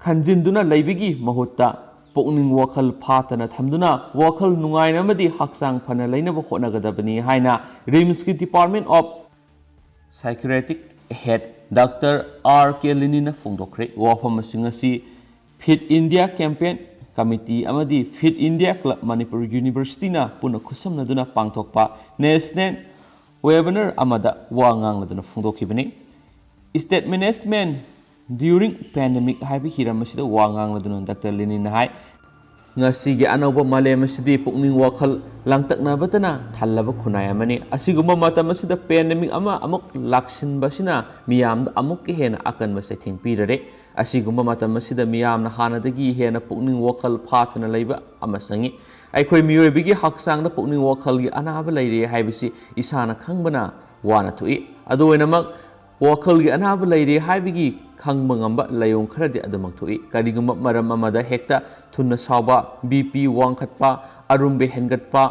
ꯈꯟꯖꯤꯟꯗꯨꯅ ꯂꯩꯕꯒꯤ ꯃꯍꯨꯠꯇ, ꯄꯨꯛꯅꯤꯡ ꯋꯥꯈꯜ ꯐꯥꯊꯅ ꯊꯝꯗꯨꯅ ꯋꯥꯈꯜ ꯅꯨꯡꯉꯥꯏꯅ ꯑꯃꯗꯤ ꯍꯛꯆꯥꯡ ꯐꯅ ꯂꯩꯅꯕ ꯍꯣꯠꯅꯒꯗꯕꯅꯤ ꯍꯥꯏꯅ ꯔꯤꯝꯁꯀꯤ Department of Psychiatric Head doctor R K ꯂꯤꯅꯤꯅ ꯐꯣꯡꯗꯣꯛꯈ꯭ꯔꯦ꯫ ꯋꯥꯐꯝꯁꯤꯡ ꯑꯁꯤ Fit India Campaign Committee ꯑꯃꯗꯤ Fit India Club Manipur Universityꯅ ꯄꯨꯟꯅ ꯈꯨꯠꯁꯝꯅꯗꯨꯅ ꯄꯥꯡꯊꯣꯛꯄ national webinar ꯑꯃꯗ ꯋꯥ ꯉꯥꯡꯂꯗꯨꯅ ꯐꯣꯡꯗꯣꯛꯈꯤꯕꯅꯤ꯫ State Management During Pandemic ꯍꯥꯏꯕ ꯍꯤꯔꯝ ꯑꯁꯤꯗ ꯋꯥ ꯉꯥꯡꯂꯗꯨꯅ ꯗꯥꯛꯇꯔ ꯂꯦꯅꯤꯟꯅ ꯍꯥꯏ, ꯉꯁꯤꯒꯤ ꯑꯅꯧꯕ ꯃꯥꯂꯦꯝ ꯑꯁꯤꯗꯤ ꯄꯨꯛꯅꯤꯡ ꯋꯥꯈꯜ ꯂꯥꯡꯇꯛꯅꯕꯇꯅ ꯊꯜꯂꯕ ꯈꯨꯟꯅꯥꯏ ꯑꯃꯅꯤ꯫ ꯑꯁꯤꯒꯨꯝꯕ ꯃꯇꯝ ꯑꯁꯤꯗ ꯄꯦꯟꯗꯦꯃꯤꯛ ꯑꯃ ꯑꯃꯨꯛ ꯂꯥꯛꯁꯤꯟꯕꯁꯤꯅ ꯃꯤꯌꯥꯝꯗ ꯑꯃꯨꯛꯀ ꯍꯦꯟꯅ ꯑꯀꯟꯕ ꯆꯩꯊꯦꯡ ꯄꯤꯔꯔꯦ꯫ ꯑꯁꯤꯒꯨꯝꯕ ꯃꯇꯝ ꯑꯁꯤꯗ ꯃꯤꯌꯥꯝꯅ ꯍꯥꯟꯅꯗꯒꯤ ꯍꯦꯟꯅ ꯄꯨꯛꯅꯤꯡ ꯋꯥꯈꯜ ꯐꯥꯊꯅ ꯂꯩꯕ ꯑꯃ ꯆꯪꯏ꯫ ꯑꯩꯈꯣꯏ ꯃꯤꯑꯣꯏꯕꯒꯤ ꯍꯛꯆꯥꯡꯗ ꯄꯨꯛꯅꯤꯡ ꯋꯥꯈꯜꯒꯤ ꯑꯅꯥꯕ ꯂꯩꯔꯦ ꯍꯥꯏꯕꯁꯤ ꯏꯁꯥꯅ ꯈꯪꯕꯅ ꯋꯥꯅ ꯊꯣꯛꯏ꯫ ꯑꯗꯨ ꯑꯣꯏꯅꯃꯛ, ꯋꯥꯈꯜꯒꯤ ꯑꯅꯥꯕ ꯂꯩꯔꯦ ꯍꯥꯏꯕꯒꯤ ꯈꯪꯕ ꯉꯝꯕ ꯂꯥꯏꯑꯣꯡ ꯈꯔꯗꯤ ꯑꯗꯨꯃꯛ ꯊꯣꯛꯏ꯫ ꯀꯔꯤꯒꯨꯝꯕ ꯃꯔꯝ ꯑꯃꯗ ꯍꯦꯛꯇ ꯊꯨꯅ ꯁꯥꯎꯕ, ꯕꯤ ꯄꯤ ꯋꯥꯡꯈꯠꯄ, ꯑꯔꯨꯝꯕ ꯍꯦꯟꯒꯠꯄ,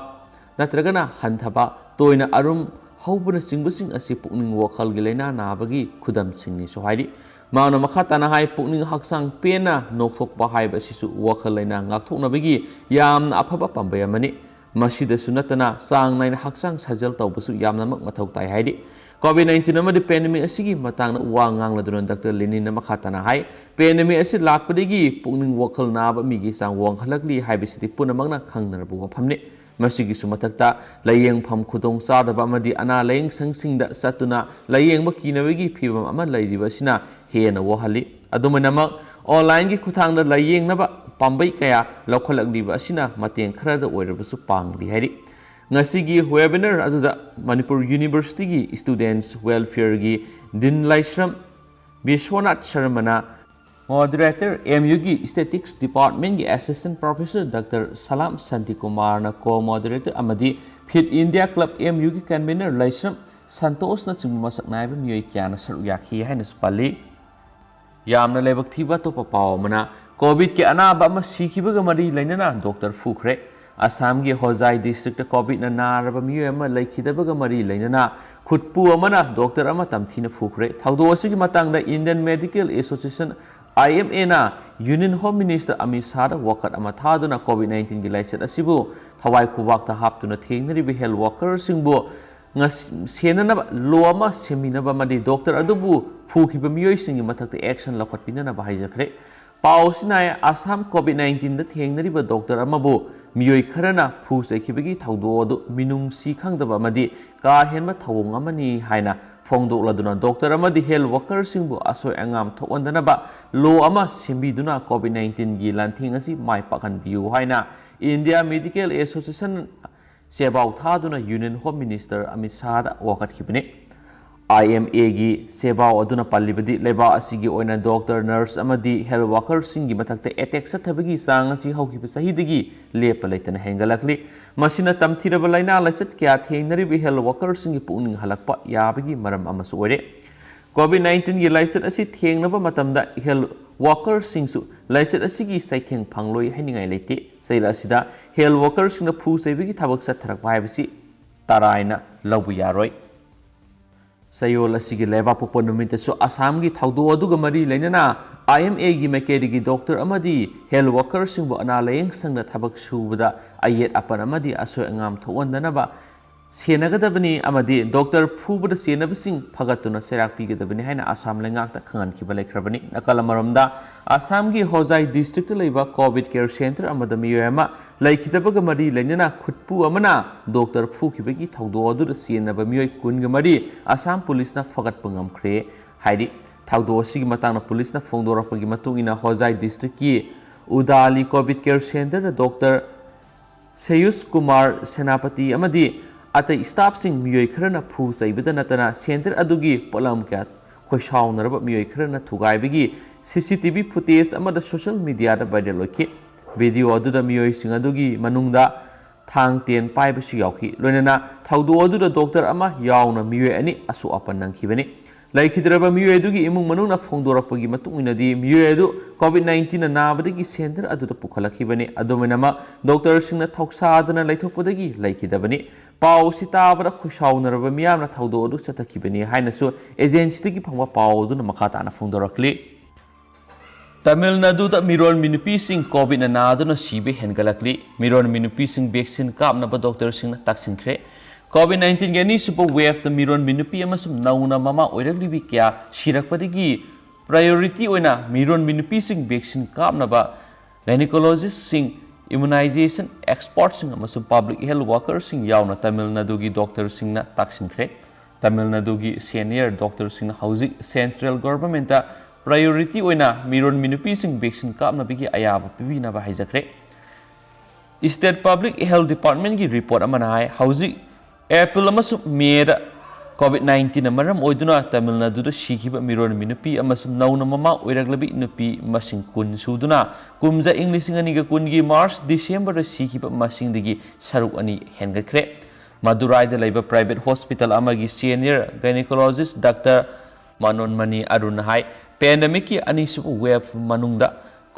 ꯅꯠꯇ꯭ꯔꯒꯅ ꯍꯟꯊꯕ, ꯇꯣꯏꯅ ꯑꯔꯨꯝ ꯍꯧꯕꯅꯆꯤꯡꯕꯁꯤꯡ ꯑꯁꯤ ꯄꯨꯛꯅꯤꯡ ꯋꯥꯈꯜꯒꯤ ꯂꯥꯏꯅꯥ ꯅꯥꯕꯒꯤ ꯈꯨꯗꯝꯁꯤꯡꯅꯤꯁꯨ ꯍꯥꯏꯔꯤ꯫ ꯃꯍꯥꯛꯅ ꯃꯈꯥ ꯇꯥꯅ ꯍꯥꯏ, ꯄꯨꯛꯅꯤꯡ ꯍꯛꯆꯥꯡ ꯄꯦꯟꯅ ꯅꯣꯛꯊꯣꯛꯄ ꯍꯥꯏꯕ ꯑꯁꯤꯁꯨ ꯋꯥꯈꯜ ꯂꯥꯏꯅꯥ ꯉꯥꯛꯊꯣꯛꯅꯕꯒꯤ ꯌꯥꯝꯅ ꯑꯐꯕ ꯄꯥꯝꯕꯩ ꯑꯃꯅꯤ꯫ ꯃꯁꯤꯗꯁꯨ ꯅꯠꯇꯅ ꯆꯥꯡ ꯅꯥꯏꯅ ꯍꯛꯆꯥꯡ ꯁꯥꯖꯦꯜ ꯇꯧꯕꯁꯨ ꯌꯥꯝꯅꯃꯛ ꯃꯊꯧ ꯇꯥꯏ ꯍꯥꯏꯔꯤ꯫ ꯀꯣꯚꯤꯗ ꯅꯥꯏꯟꯇꯤꯟ ꯑꯃꯗꯤ ꯄꯦꯟꯗꯦꯃꯤꯛ ꯑꯁꯤꯒꯤ ꯃꯇꯥꯡꯗ ꯋꯥ ꯉꯥꯡꯂꯗꯨꯅ ꯗꯥꯛꯇꯔ ꯂꯦꯅꯤꯟꯅ ꯃꯈꯥ ꯇꯥꯅ ꯍꯥꯏ, ꯄꯦꯟꯗꯦꯃꯤꯛ ꯑꯁꯤ ꯂꯥꯛꯄꯗꯒꯤ ꯄꯨꯛꯅꯤꯡ ꯋꯥꯈꯜ ꯅꯥꯕ ꯃꯤꯒꯤ ꯆꯥꯡ ꯋꯥꯡꯈꯠꯂꯛꯂꯤ ꯍꯥꯏꯕꯁꯤꯗꯤ ꯄꯨꯝꯅꯃꯛꯅ ꯈꯪꯅꯔꯕ ꯋꯥꯐꯝꯅꯤ꯫ ꯃꯁꯤꯒꯤꯁꯨ ꯃꯊꯛꯇ, ꯂꯥꯏꯌꯦꯡꯐꯝ ꯈꯨꯗꯣꯡ ꯆꯥꯗꯕ ꯑꯃꯗꯤ ꯑꯅꯥ ꯂꯥꯏꯌꯦꯡ ꯁꯪꯁꯤꯡꯗ ꯆꯠꯇꯨꯅ ꯂꯥꯏꯌꯦꯡꯕ ꯀꯤꯅꯕꯒꯤ ꯐꯤꯚꯝ ꯑꯃ ꯂꯩꯔꯤꯕ ꯑꯁꯤꯅ ꯍꯦꯟꯅ ꯋꯥꯍꯜꯂꯤ꯫ ꯑꯗꯨꯝ ꯑꯣꯏꯅꯃꯛ, ꯑꯣꯟꯂꯥꯏꯟꯒꯤ ꯈꯨꯠꯊꯥꯡꯗ ꯂꯥꯌꯦꯡꯅꯕ ꯄꯥꯝꯕꯩ ꯀꯌꯥ ꯂꯧꯈꯠꯂꯛꯂꯤꯕ ꯑꯁꯤꯅ ꯃꯇꯦꯡ ꯈꯔꯗ ꯑꯣꯏꯔꯕꯁꯨ ꯄꯥꯡꯂꯤ ꯍꯥꯏꯔꯤ꯫ ꯉꯁꯤꯒꯤ webinar ꯑꯗꯨꯗ ꯃꯅꯤꯄꯨꯔ ꯌꯨꯅꯤꯚꯔꯁꯤꯇꯤꯒꯤ Students Welfareꯒꯤ Dean ꯂꯥꯏꯁ꯭ꯔꯝ ꯕꯤꯁ꯭ꯋꯅꯥꯊ ꯁꯔꯃꯅ, Moderator, ꯑꯦꯝ ꯌꯨꯒꯤ Statistics Departmentꯀꯤ Assistant Professor Doctor ꯁꯂꯥꯝ ꯁꯥꯟꯇꯤꯀꯨꯃꯥꯔꯅ co-moderator ꯑꯃꯗꯤ Fit India Club ꯑꯦꯝ ꯌꯨꯒꯤ convener ꯂꯥꯏꯁ꯭ꯔꯝ ꯁꯟꯇꯣꯁꯅꯆꯤꯡꯕ ꯃꯁꯛ ꯅꯥꯏꯕ ꯃꯤꯑꯣꯏ ꯀꯌꯥꯅ ꯁꯔꯨꯛ ꯌꯥꯈꯤ ꯍꯥꯏꯅꯁꯨ ꯄꯜꯂꯤ꯫ ꯌꯥꯝꯅ ꯂꯥꯏꯕꯛ ꯊꯤꯕ ꯑꯇꯣꯞꯄ ꯄꯥꯎ ꯑꯃꯅ, ꯀꯣꯚꯤꯗꯀꯤ ꯑꯅꯥꯕ ꯑꯃ ꯁꯤꯈꯤꯕꯒ ꯃꯔꯤ ꯂꯩꯅꯅ ꯗꯣꯛꯇꯔ ꯐꯨꯈ꯭ꯔꯦ꯫ ꯑꯁꯥꯝꯒꯤ ꯍꯣꯖꯥꯏ ꯗꯤꯁꯇ꯭ꯔꯤꯛꯇ ꯀꯣꯚꯤꯗꯅ ꯅꯥꯔꯕ ꯃꯤꯑꯣꯏ ꯑꯃ ꯂꯩꯈꯤꯗꯕꯒ ꯃꯔꯤ ꯂꯩꯅꯅ ꯈꯨꯠꯄꯨ ꯑꯃꯅ ꯗꯣꯛꯇꯔ ꯑꯃ ꯇꯝꯊꯤꯅ ꯐꯨꯈ꯭ꯔꯦ꯫ ꯊꯧꯗꯣꯛ ꯑꯁꯤꯒꯤ ꯃꯇꯥꯡꯗ Indian Medical Association, I M Aꯅ Union Home Minister Amit ꯁꯥꯍꯗ ꯋꯥꯀꯠ ꯑꯃ ꯊꯥꯗꯨꯅ ꯀꯣꯚꯤꯗ ꯅꯥꯏꯟꯇꯤꯟꯒꯤ ꯂꯥꯏꯆꯠ ꯑꯁꯤꯕꯨ ꯊꯋꯥꯏ ꯈꯨꯕꯥꯛꯇ ꯍꯥꯞꯇꯨꯅ ꯊꯦꯡꯅꯔꯤꯕ health workerꯁꯤꯡꯕꯨ ꯉꯁ-, ꯁꯦꯟꯅꯅꯕ law ꯑꯃ ꯁꯦꯝꯕꯤꯅꯕ ꯑꯃꯗꯤ ꯗꯣꯛꯇꯔ ꯑꯗꯨꯕꯨ ꯐꯨꯈꯤꯕ ꯃꯤꯑꯣꯏꯁꯤꯡꯒꯤ ꯃꯊꯛꯇ action ꯂꯧꯈꯠꯄꯤꯅꯅꯕ ꯍꯥꯏꯖꯈ꯭ꯔꯦ꯫ ꯄꯥꯎ ꯑꯁꯤꯅ ꯑꯁꯥꯝ ꯀꯣꯚꯤꯗ ꯅꯥꯏꯟꯇꯤꯟꯗ ꯊꯦꯡꯅꯔꯤꯕ ꯗꯣꯛꯇꯔ ꯑꯃꯕꯨ ꯃꯤꯑꯣꯏ ꯈꯔꯅ ꯐꯨ ꯆꯩꯈꯤꯕꯒꯤ ꯊꯧꯗꯣꯛ ꯑꯗꯨ ꯃꯤꯅꯨꯡꯁꯤ ꯈꯪꯗꯕ ꯑꯃꯗꯤ ꯀꯥ ꯍꯦꯟꯕ ꯊꯧꯑꯣꯡ ꯑꯃꯅꯤ ꯍꯥꯏꯅ ꯐꯣꯡꯗꯣꯛꯂꯗꯨꯅ ꯗꯣꯛꯇꯔ ꯑꯃꯗꯤ health workerꯁꯤꯡꯕꯨ ꯑꯁꯣꯏ ꯑꯉꯥꯝ ꯊꯣꯛꯍꯟꯗꯅꯕ law ꯑꯃ ꯁꯦꯝꯕꯤꯗꯨꯅ ꯀꯣꯚꯤꯗ ꯅꯥꯏꯟꯇꯤꯟꯒꯤ ꯂꯥꯟꯊꯦꯡ ꯑꯁꯤ ꯃꯥꯏ ꯄꯥꯛꯍꯟꯕꯤꯌꯨ ꯍꯥꯏꯅ India Medical Association ꯁꯦꯕꯥꯎ ꯊꯥꯗꯨꯅ Union Home Minister Amit ꯁꯥꯍꯗ ꯋꯥꯀꯠꯈꯤꯕꯅꯤ꯫ I M Aꯒꯤ ꯁꯦꯕꯥꯎ ꯑꯗꯨꯅ ꯄꯜꯂꯤꯕꯗꯤ ꯂꯩꯕꯥꯛ ꯑꯁꯤꯒꯤ ꯑꯣꯏꯅ ꯗꯣꯛꯇꯔ, ꯅꯔꯁ ꯑꯃꯗꯤ health workerꯁꯤꯡꯒꯤ ꯃꯊꯛꯇ attack ꯆꯠꯊꯕꯒꯤ ꯆꯥꯡ ꯑꯁꯤ ꯍꯧꯈꯤꯕ ꯆꯍꯤꯗꯒꯤ ꯂꯦꯞꯄ ꯂꯩꯇꯅ ꯍꯦꯟꯒꯠꯂꯛꯂꯤ꯫ ꯃꯁꯤꯅ ꯇꯝꯊꯤꯔꯕ ꯂꯥꯏꯅꯥ ꯂꯥꯏꯆꯠ ꯀꯌꯥ ꯊꯦꯡꯅꯔꯤꯕ health workerꯁꯤꯡꯒꯤ ꯄꯨꯛꯅꯤꯡ ꯍꯜꯂꯛꯄ ꯌꯥꯕꯒꯤ ꯃꯔꯝ ꯑꯃꯁꯨ ꯑꯣꯏꯔꯦ꯫ ꯀꯣꯚꯤꯗ ꯅꯥꯏꯟꯇꯤꯟꯒꯤ ꯂꯥꯏꯆꯠ ꯑꯁꯤ ꯊꯦꯡꯅꯕ ꯃꯇꯝꯗ health workerꯁꯤꯡꯁꯨ ꯂꯥꯏꯆꯠ ꯑꯁꯤꯒꯤ ꯆꯩꯊꯦꯡ ꯐꯪꯂꯣꯏ ꯍꯥꯏꯅꯤꯡꯉꯥꯏ ꯂꯩꯇꯦ꯫ ꯆꯩꯔꯛ ꯑꯁꯤꯗ health workerꯁꯤꯡꯅ ꯐꯨ ꯆꯩꯕꯒꯤ ꯊꯕꯛ ꯆꯠꯊꯔꯛꯄ ꯍꯥꯏꯕꯁꯤ ꯇꯔꯥꯏꯅ ꯂꯧꯕ ꯌꯥꯔꯣꯏ꯫ ꯆꯌꯣꯜ ꯑꯁꯤꯒꯤ ꯂꯩꯕꯥꯛꯄꯣꯛꯄ ꯅꯨꯃꯤꯠꯇꯁꯨ ꯑꯁꯥꯝꯒꯤ ꯊꯧꯗꯣꯛ ꯑꯗꯨꯒ ꯃꯔꯤ ꯂꯩꯅꯅ I M Aꯒꯤ ꯃꯥꯏꯀꯩꯗꯒꯤ ꯗꯣꯛꯇꯔ ꯑꯃꯗꯤ health workerꯁꯤꯡꯕꯨ ꯑꯅꯥ ꯂꯥꯌꯦꯡ ꯁꯪꯗ ꯊꯕꯛ ꯁꯨꯕꯗ ꯑꯌꯦꯠ ꯑꯄꯟ ꯑꯃꯗꯤ ꯑꯁꯣꯏ ꯑꯉꯥꯝ ꯊꯣꯛꯍꯟꯗꯅꯕ ꯁꯦꯟꯅꯒꯗꯕꯅꯤ ꯑꯃꯗꯤ ꯗꯣꯛꯇꯔ ꯐꯨꯕꯗ ꯆꯦꯟꯅꯕꯁꯤꯡ ꯐꯒꯠꯇꯨꯅ ꯆꯩꯔꯥꯛ ꯄꯤꯒꯗꯕꯅꯤ ꯍꯥꯏꯅ ꯑꯁꯥꯝ ꯂꯩꯉꯥꯛꯇ ꯈꯪꯍꯟꯈꯤꯕ ꯂꯩꯈ꯭ꯔꯕꯅꯤ꯫ ꯅꯥꯀꯜ ꯑꯃꯔꯣꯝꯗ, ꯑꯁꯥꯝꯒꯤ ꯍꯣꯖꯥꯏ ꯗꯤꯁꯇ꯭ꯔꯤꯛꯇ ꯂꯩꯕ ꯀꯣꯚꯤꯗ ꯀꯦꯌꯔ ꯁꯦꯟꯇꯔ ꯑꯃꯗ ꯃꯤꯑꯣꯏ ꯑꯃ ꯂꯩꯈꯤꯗꯕꯒ ꯃꯔꯤ ꯂꯩꯅꯅ ꯈꯨꯠꯄꯨ ꯑꯃꯅ ꯗꯣꯛꯇꯔ ꯐꯨꯈꯤꯕꯒꯤ ꯊꯧꯗꯣꯛ ꯑꯗꯨꯗ ꯆꯦꯟꯅꯕ ꯃꯤꯑꯣꯏ ꯀꯨꯟꯒ ꯃꯔꯤ ꯑꯁꯥꯝ ꯄꯨꯂꯤꯁꯅ ꯐꯒꯠꯄ ꯉꯝꯈ꯭ꯔꯦ ꯍꯥꯏꯔꯤ꯫ ꯊꯧꯗꯣꯛ ꯑꯁꯤꯒꯤ ꯃꯇꯥꯡꯗ ꯄꯨꯂꯤꯁꯅ ꯐꯣꯡꯗꯣꯔꯛꯄꯒꯤ ꯃꯇꯨꯡ ꯏꯟꯅ, ꯍꯣꯖꯥꯏ ꯗꯤꯁꯇ꯭ꯔꯤꯛꯀꯤ ꯎꯗꯥꯂꯤ ꯀꯣꯚꯤꯗ ꯀꯦꯌꯔ ꯁꯦꯟꯇꯔꯗ ꯗꯣꯛꯇꯔ ꯁꯦꯌꯨꯁ ꯀꯨꯃꯥꯔ ꯁꯦꯅꯥꯄꯇꯤ ꯑꯃꯗꯤ ꯑꯇꯩ ꯁ꯭ꯇꯥꯐꯁꯤꯡ ꯃꯤꯑꯣꯏ ꯈꯔꯅ ꯐꯨ ꯆꯩꯕꯗ ꯅꯠꯇꯅ ꯁꯦꯟꯇꯔ ꯑꯗꯨꯒꯤ ꯄꯣꯠꯂꯝ ꯀꯌꯥ ꯈꯣꯏꯁꯥꯎꯅꯔꯕ ꯃꯤꯑꯣꯏ ꯈꯔꯅ ꯊꯨꯒꯥꯏꯕꯒꯤ ꯁꯤ ꯁꯤ ꯇꯤ ꯚꯤ ꯐꯨꯇꯦꯖ ꯑꯃꯗ ꯁꯣꯁꯤꯌꯦꯜ ꯃꯤꯗꯤꯌꯥꯗ ꯚꯥꯏꯔꯦꯜ ꯑꯣꯏꯈꯤ꯫ ꯚꯤꯗꯤꯑꯣ ꯑꯗꯨꯗ ꯃꯤꯑꯣꯏꯁꯤꯡ ꯑꯗꯨꯒꯤ ꯃꯅꯨꯡꯗ ꯊꯥꯡ ꯇꯦꯟ ꯄꯥꯏꯕꯁꯨ ꯌꯥꯎꯈꯤ꯫ ꯂꯣꯏꯅꯅ ꯊꯧꯗꯣꯛ ꯑꯗꯨꯗ ꯗꯣꯛꯇꯔ ꯑꯃ ꯌꯥꯎꯅ ꯃꯤꯑꯣꯏ ꯑꯅꯤ ꯑꯁꯣꯛ ꯑꯄꯟ ꯅꯪꯈꯤꯕꯅꯤ꯫ ꯂꯩꯈꯤꯗ꯭ꯔꯕ ꯃꯤꯑꯣꯏ ꯑꯗꯨꯒꯤ ꯏꯃꯨꯡ ꯃꯅꯨꯡꯅ ꯐꯣꯡꯗꯣꯔꯛꯄꯒꯤ ꯃꯇꯨꯡ ꯏꯟꯅꯗꯤ, ꯃꯤꯑꯣꯏ ꯑꯗꯨ ꯀꯣꯚꯤꯗ ꯅꯥꯏꯟꯇꯤꯟꯅ ꯅꯥꯕꯗꯒꯤ ꯁꯦꯟꯇꯔ ꯑꯗꯨꯗ ꯄꯨꯈꯠꯂꯛꯈꯤꯕꯅꯤ꯫ ꯑꯗꯨꯝ ꯑꯣꯏꯅꯃꯛ, ꯗꯣꯛꯇꯔꯁꯤꯡꯅ ꯊꯧꯁꯥꯗꯅ ꯂꯩꯊꯣꯛꯄꯗꯒꯤ ꯂꯩꯈꯤꯗꯕꯅꯤ꯫ ꯄꯥꯎ ꯑꯁꯤ ꯇꯥꯕꯗ ꯈꯣꯏꯁꯥꯎꯅꯔꯕ ꯃꯤꯌꯥꯝꯅ ꯊꯧꯗꯣꯛ ꯑꯗꯨ ꯆꯠꯊꯈꯤꯕꯅꯤ ꯍꯥꯏꯅꯁꯨ ꯑꯦꯖꯦꯟꯁꯤꯗꯒꯤ ꯐꯪꯕ ꯄꯥꯎ ꯑꯗꯨꯅ ꯃꯈꯥ ꯇꯥꯅ ꯐꯣꯡꯗꯣꯔꯛꯂꯤ꯫ ꯇꯥꯃꯤꯜ ꯅꯥꯗꯨꯗ ꯃꯤꯔꯣꯟꯕꯤ ꯅꯨꯄꯤꯁꯤꯡ ꯀꯣꯚꯤꯗꯅ ꯅꯥꯗꯨꯅ ꯁꯤꯕ ꯍꯦꯟꯒꯠꯂꯛꯂꯤ꯫ ꯃꯤꯔꯣꯟꯕꯤ ꯅꯨꯄꯤꯁꯤꯡ ꯚꯦꯛꯁꯤꯟ ꯀꯥꯞꯅꯕ ꯗꯣꯛꯇꯔꯁꯤꯡꯅ ꯇꯛꯁꯤꯟꯈ꯭ꯔꯦ꯫ ꯀꯣꯚꯤꯗ ꯅꯥꯏꯟꯇꯤꯟꯒꯤ ꯑꯅꯤꯁꯨꯕ ꯋꯦꯚꯇ ꯃꯤꯔꯣꯟꯕꯤ ꯅꯨꯄꯤ ꯑꯃꯁꯨꯡ ꯅꯧꯅ ꯃꯃꯥ ꯑꯣꯏꯔꯛꯂꯤꯕꯤ ꯀꯌꯥ ꯁꯤꯔꯛꯄꯗꯒꯤ ꯄ꯭ꯔꯥꯏꯌꯣꯔꯤꯇꯤ ꯑꯣꯏꯅ ꯃꯤꯔꯣꯟꯕꯤ ꯅꯨꯄꯤꯁꯤꯡ ꯚꯦꯛꯁꯤꯟ ꯀꯥꯞꯅꯕ ꯒꯥꯏꯅꯤꯀꯣꯂꯣꯖꯤꯁꯁꯤꯡ, ꯏꯝꯃꯨꯅꯥꯏꯖꯦꯁꯟ ꯑꯦꯛꯁꯄꯔꯠꯁꯤꯡ ꯑꯃꯁꯨꯡ ꯄꯕ꯭ꯂꯤꯛ ꯍꯦꯜꯊ ꯋꯥꯀꯔꯁꯤꯡ ꯌꯥꯎꯅ ꯇꯥꯃꯤꯜ ꯅꯥꯗꯨꯒꯤ ꯗꯣꯛꯇꯔꯁꯤꯡꯅ ꯇꯥꯛꯁꯤꯟꯈ꯭ꯔꯦ꯫ ꯇꯥꯃꯤꯜ ꯅꯥꯗꯨꯒꯤ ꯁꯦꯅꯤꯌꯔ ꯗꯣꯛꯇꯔꯁꯤꯡꯅ ꯍꯧꯖꯤꯛ ꯁꯦꯟꯇ꯭ꯔꯦꯜ ꯒꯣꯚꯔꯟꯃꯦꯟꯠꯇ ꯄ꯭ꯔꯥꯏꯌꯣꯔꯤꯇꯤ ꯑꯣꯏꯅ ꯃꯤꯔꯣꯟꯕꯤ ꯅꯨꯄꯤꯁꯤꯡ ꯚꯦꯛꯁꯤꯟ ꯀꯥꯞꯅꯕꯒꯤ ꯑꯌꯥꯕ ꯄꯤꯕꯤꯅꯕ ꯍꯥꯏꯖꯈ꯭ꯔꯦ꯫ ꯁ꯭ꯇꯦꯠ ꯄꯕ꯭ꯂꯤꯛ ꯍꯦꯜꯊ ꯗꯤꯄꯥꯔꯠꯃꯦꯟꯠꯀꯤ ꯔꯤꯄꯣꯔꯠ ꯑꯃꯅ ꯍꯥꯏ, ꯍꯧꯖꯤꯛ ꯑꯦꯄ꯭ꯔꯤꯜ ꯑꯃꯁꯨꯡ ꯃꯦꯗ ꯀꯣꯚꯤꯗ ꯅꯥꯏꯟꯇꯤꯟꯅ ꯃꯔꯝ ꯑꯣꯏꯗꯨꯅ ꯇꯥꯃꯤꯜ ꯅꯥꯗꯨꯗ ꯁꯤꯈꯤꯕ ꯃꯤꯔꯣꯟꯕꯤ ꯅꯨꯄꯤ ꯑꯃꯁꯨꯡ ꯅꯧꯅ ꯃꯃꯥ ꯑꯣꯏꯔꯛꯂꯕꯤ ꯅꯨꯄꯤ ꯃꯁꯤꯡ ꯀꯨꯟ ꯁꯨꯗꯨꯅ ꯀꯨꯝꯖꯥ ꯏꯪ ꯂꯤꯁꯤꯡ ꯑꯅꯤꯒ ꯀꯨꯟꯒꯤ ꯃꯥꯔꯆ ꯗꯤꯁꯦꯝꯕꯔꯗ ꯁꯤꯈꯤꯕ ꯃꯁꯤꯡꯗꯒꯤ ꯁꯔꯨꯛ ꯑꯅꯤ ꯍꯦꯟꯒꯠꯈ꯭ꯔꯦ꯫ ꯃꯗꯨꯔꯥꯏꯗ ꯂꯩꯕ ꯄ꯭ꯔꯥꯏꯚꯦꯠ ꯍꯣꯁꯄꯤꯇꯥꯜ ꯑꯃꯒꯤ ꯁꯦꯅꯤꯌꯔ ꯒꯥꯏꯅꯤꯀꯣꯂꯣꯖꯤꯁ ꯗꯥꯛꯇꯔ ꯃꯅꯣꯟꯃꯅꯤ ꯑꯔꯨꯟꯅ ꯍꯥꯏ, ꯄꯦꯟꯗꯦꯃꯤꯛꯀꯤ ꯑꯅꯤꯁꯨꯕ ꯋꯦꯚ ꯃꯅꯨꯡꯗ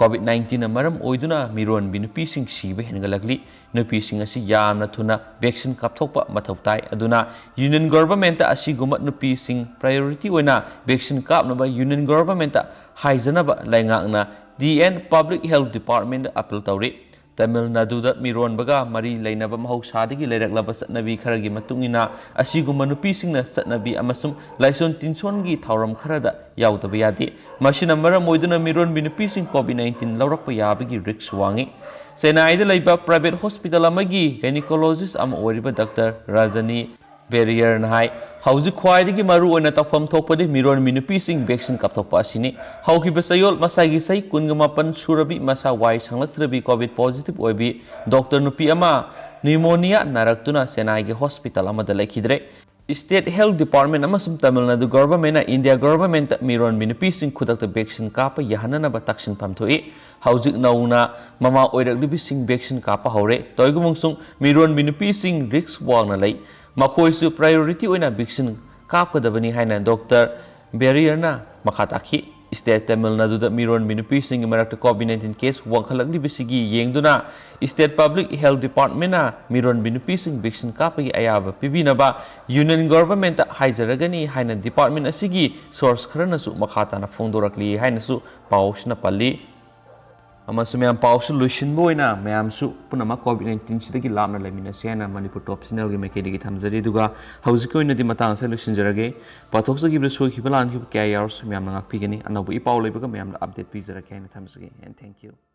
ꯀꯣꯚꯤꯗ ꯅꯥꯏꯟꯇꯤꯟꯅ ꯃꯔꯝ ꯑꯣꯏꯗꯨꯅ ꯃꯤꯔꯣꯟꯕꯤ ꯅꯨꯄꯤꯁꯤꯡ ꯁꯤꯕ ꯍꯦꯟꯒꯠꯂꯛꯂꯤ꯫ ꯅꯨꯄꯤꯁꯤꯡ ꯑꯁꯤ ꯌꯥꯝꯅ ꯊꯨꯅ ꯚꯦꯛꯁꯤꯟ ꯀꯥꯞꯊꯣꯛꯄ ꯃꯊꯧ ꯇꯥꯏ꯫ ꯑꯗꯨꯅ ꯌꯨꯅꯤꯌꯟ ꯒꯣꯚꯔꯟꯃꯦꯟꯠꯇ ꯑꯁꯤꯒꯨꯝꯕ ꯅꯨꯄꯤꯁꯤꯡ ꯄ꯭ꯔꯥꯏꯌꯣꯔꯤꯇꯤ ꯑꯣꯏꯅ ꯚꯦꯛꯁꯤꯟ ꯀꯥꯞꯅꯕ ꯌꯨꯅꯤꯌꯟ ꯒꯣꯚꯔꯟꯃꯦꯟꯠꯇ ꯍꯥꯏꯖꯅꯕ ꯂꯩꯉꯥꯛꯅ ꯗꯤ ꯑꯦꯟ ꯄꯕ꯭ꯂꯤꯛ ꯍꯦꯜꯊ ꯗꯤꯄꯥꯔꯠꯃꯦꯟꯠꯇ ꯑꯄꯤꯜ ꯇꯧꯔꯤ꯫ ꯇꯥꯃꯤꯜ ꯅꯥꯗꯨꯗ ꯃꯤꯔꯣꯟꯕꯒ ꯃꯔꯤ ꯂꯩꯅꯕ ꯃꯍꯧꯁꯥꯗꯒꯤ ꯂꯩꯔꯛꯂꯕ ꯆꯠꯅꯕꯤ ꯈꯔꯒꯤ ꯃꯇꯨꯡ ꯏꯟꯅ, ꯑꯁꯤꯒꯨꯝꯕ ꯅꯨꯄꯤꯁꯤꯡꯅ ꯆꯠꯅꯕꯤ ꯑꯃꯁꯨꯡ ꯂꯥꯏꯁꯣꯟ ꯇꯤꯟꯁꯣꯟꯒꯤ ꯊꯧꯔꯝ ꯈꯔꯗ ꯌꯥꯎꯗꯕ ꯌꯥꯗꯦ꯫ ꯃꯁꯤꯅ ꯃꯔꯝ ꯑꯣꯏꯗꯨꯅ ꯃꯤꯔꯣꯟꯕꯤ ꯅꯨꯄꯤꯁꯤꯡ ꯀꯣꯚꯤꯗ ꯅꯥꯏꯟꯇꯤꯟ ꯂꯧꯔꯛꯄ ꯌꯥꯕꯒꯤ ꯔꯤꯁ꯭ꯛ ꯋꯥꯡꯏ꯫ ꯆꯦꯟꯅꯥꯏꯗ ꯂꯩꯕ ꯄ꯭ꯔꯥꯏꯚꯦꯠ ꯍꯣꯁꯄꯤꯇꯥꯜ ꯑꯃꯒꯤ ꯒꯥꯏꯅꯤꯀꯣꯂꯣꯖꯤꯁ ꯑꯃ ꯑꯣꯏꯔꯤꯕ ꯗꯥꯛꯇꯔ ꯔꯥꯖꯅꯤ ꯕꯦꯔꯤꯌꯔꯅ ꯍꯥꯏ, ꯍꯧꯖꯤꯛ ꯈ꯭ꯋꯥꯏꯗꯒꯤ ꯃꯔꯨ ꯑꯣꯏꯅ ꯇꯧꯐꯝ ꯊꯣꯛꯄꯗꯤ ꯃꯤꯔꯣꯟꯕꯤ ꯅꯨꯄꯤꯁꯤꯡ ꯚꯦꯛꯁꯤꯟ ꯀꯥꯞꯊꯣꯛꯄ ꯑꯁꯤꯅꯤ꯫ ꯍꯧꯈꯤꯕ ꯆꯌꯣꯜ ꯃꯁꯥꯒꯤ ꯆꯍꯤ ꯀꯨꯟꯒ ꯃꯥꯄꯟ ꯁꯨꯔꯕꯤ ꯃꯁꯥ ꯋꯥꯏ ꯁꯪꯂꯛꯇ꯭ꯔꯕꯤ ꯀꯣꯚꯤꯗ ꯄꯣꯖꯤꯇꯤꯚ ꯑꯣꯏꯕꯤ ꯗꯣꯛꯇꯔ ꯅꯨꯄꯤ ꯑꯃ ꯅ꯭ꯌꯨꯃꯣꯅꯤꯌꯥ ꯅꯥꯔꯛꯇꯨꯅ ꯆꯦꯟꯅꯥꯏꯒꯤ ꯍꯣꯁꯄꯤꯇꯥꯜ ꯑꯃꯗ ꯂꯩꯈꯤꯗ꯭ꯔꯦ꯫ ꯁ꯭ꯇꯦꯠ ꯍꯦꯜꯊ ꯗꯤꯄꯥꯔꯠꯃꯦꯟ ꯑꯃꯁꯨꯡ ꯇꯥꯃꯤꯜ ꯅꯥꯗꯨ ꯒꯚꯔꯟꯃꯦꯟꯠꯅ ꯏꯟꯗꯤꯌꯥ ꯒꯚꯔꯟꯃꯦꯟꯠꯇ ꯃꯤꯔꯣꯟꯕꯤ ꯅꯨꯄꯤꯁꯤꯡ ꯈꯨꯗꯛꯇ ꯚꯦꯛꯁꯤꯟ ꯀꯥꯞꯄ ꯌꯥꯍꯟꯅꯅꯕ ꯇꯛꯁꯤꯟꯐꯝ ꯊꯣꯛꯏ꯫ ꯍꯧꯖꯤꯛ ꯅꯧꯅ ꯃꯃꯥ ꯑꯣꯏꯔꯛꯂꯤꯕꯤꯁꯤꯡ ꯚꯦꯛꯁꯤꯟ ꯀꯥꯞꯄ ꯍꯧꯔꯦ꯫ ꯇꯧꯏꯒꯨꯝꯕꯁꯨꯡ ꯃꯤꯔꯣꯟꯕꯤ ꯅꯨꯄꯤꯁꯤꯡ ꯔꯤꯁ꯭ꯛ ꯋꯥꯡꯅ ꯂꯩ꯫ ꯃꯈꯣꯏꯁꯨ ꯄ꯭ꯔꯥꯏꯑꯣꯔꯤꯇꯤ ꯑꯣꯏꯅ ꯚꯦꯛꯁꯤꯟ ꯀꯥꯞꯀꯗꯕꯅꯤ ꯍꯥꯏꯅ ꯗꯣꯛꯇꯔ ꯕꯦꯔꯤꯌꯔꯅ ꯃꯈꯥ ꯇꯥꯈꯤ꯫ ꯁ꯭ꯇꯦꯠ ꯇꯥꯃꯤꯜ ꯅꯥꯗꯨꯗ ꯃꯤꯔꯣꯟꯕꯤ ꯅꯨꯄꯤꯁꯤꯡꯒꯤ ꯃꯔꯛꯇ ꯀꯣꯚꯤꯗ ꯅꯥꯏꯟꯇꯤꯟ ꯀꯦꯁ ꯋꯥꯡꯈꯠꯂꯛꯂꯤꯕꯁꯤꯒꯤ ꯌꯦꯡꯗꯨꯅ ꯁ꯭ꯇꯦꯠ ꯄꯕ꯭ꯂꯤꯛ ꯍꯦꯜꯊ ꯗꯤꯄꯥꯔꯠꯃꯦꯟꯠꯅ ꯃꯤꯔꯣꯟꯕꯤ ꯅꯨꯄꯤꯁꯤꯡ ꯚꯦꯛꯁꯤꯟ ꯀꯥꯞꯄꯒꯤ ꯑꯌꯥꯕ ꯄꯤꯕꯤꯅꯕ ꯌꯨꯅꯤꯌꯟ ꯒꯚꯔꯟꯃꯦꯟꯠꯇ ꯍꯥꯏꯖꯔꯒꯅꯤ ꯍꯥꯏꯅ ꯗꯤꯄꯥꯔꯠꯃꯦꯟꯠ ꯑꯁꯤꯒꯤ ꯁꯣꯔꯁ ꯈꯔꯅꯁꯨ ꯃꯈꯥ ꯇꯥꯅ ꯐꯣꯡꯗꯣꯔꯛꯂꯤ ꯍꯥꯏꯅꯁꯨ ꯄꯥꯎꯁꯤꯅ ꯄꯜꯂꯤ꯫ ꯑꯃꯁꯨꯡ ꯃꯌꯥꯝ, ꯄꯥꯎꯁꯤ ꯂꯣꯏꯁꯤꯟꯕ ꯑꯣꯏꯅ ꯃꯌꯥꯝꯁꯨ ꯄꯨꯝꯅꯃꯛ ꯀꯣꯚꯤꯗ ꯅꯥꯏꯟꯇꯤꯟꯁꯤꯗꯒꯤ ꯂꯥꯞꯅ ꯂꯩꯃꯤꯟꯅꯁꯤ ꯍꯥꯏꯅ ꯃꯅꯤꯄꯨꯔ ꯇꯣꯞ ꯆꯦꯅꯦꯜꯒꯤ ꯃꯥꯏꯀꯩꯗꯒꯤ ꯊꯝꯖꯔꯤ꯫ ꯑꯗꯨꯒ ꯍꯧꯖꯤꯛꯀꯤ ꯑꯣꯏꯅꯗꯤ ꯃꯇꯥꯡ ꯑꯁꯤꯗ ꯂꯣꯏꯁꯤꯟꯖꯔꯒꯦ꯫ ꯄꯥꯊꯣꯛꯆꯈꯤꯕꯗ ꯁꯣꯏꯈꯤꯕ ꯂꯥꯟꯈꯤꯕ ꯀꯌꯥ ꯌꯥꯎꯔꯁꯨ ꯃꯌꯥꯝꯅ ꯉꯥꯛꯄꯤꯒꯅꯤ꯫ ꯑꯅꯧꯕ ꯏ ꯄꯥꯎ ꯂꯩꯕꯒ ꯃꯌꯥꯝꯗ ꯑꯞꯗꯦꯠ ꯄꯤꯖꯔꯛꯀꯦ ꯍꯥꯏꯅ ꯊꯝꯖꯒꯦ꯫ And thank you꯫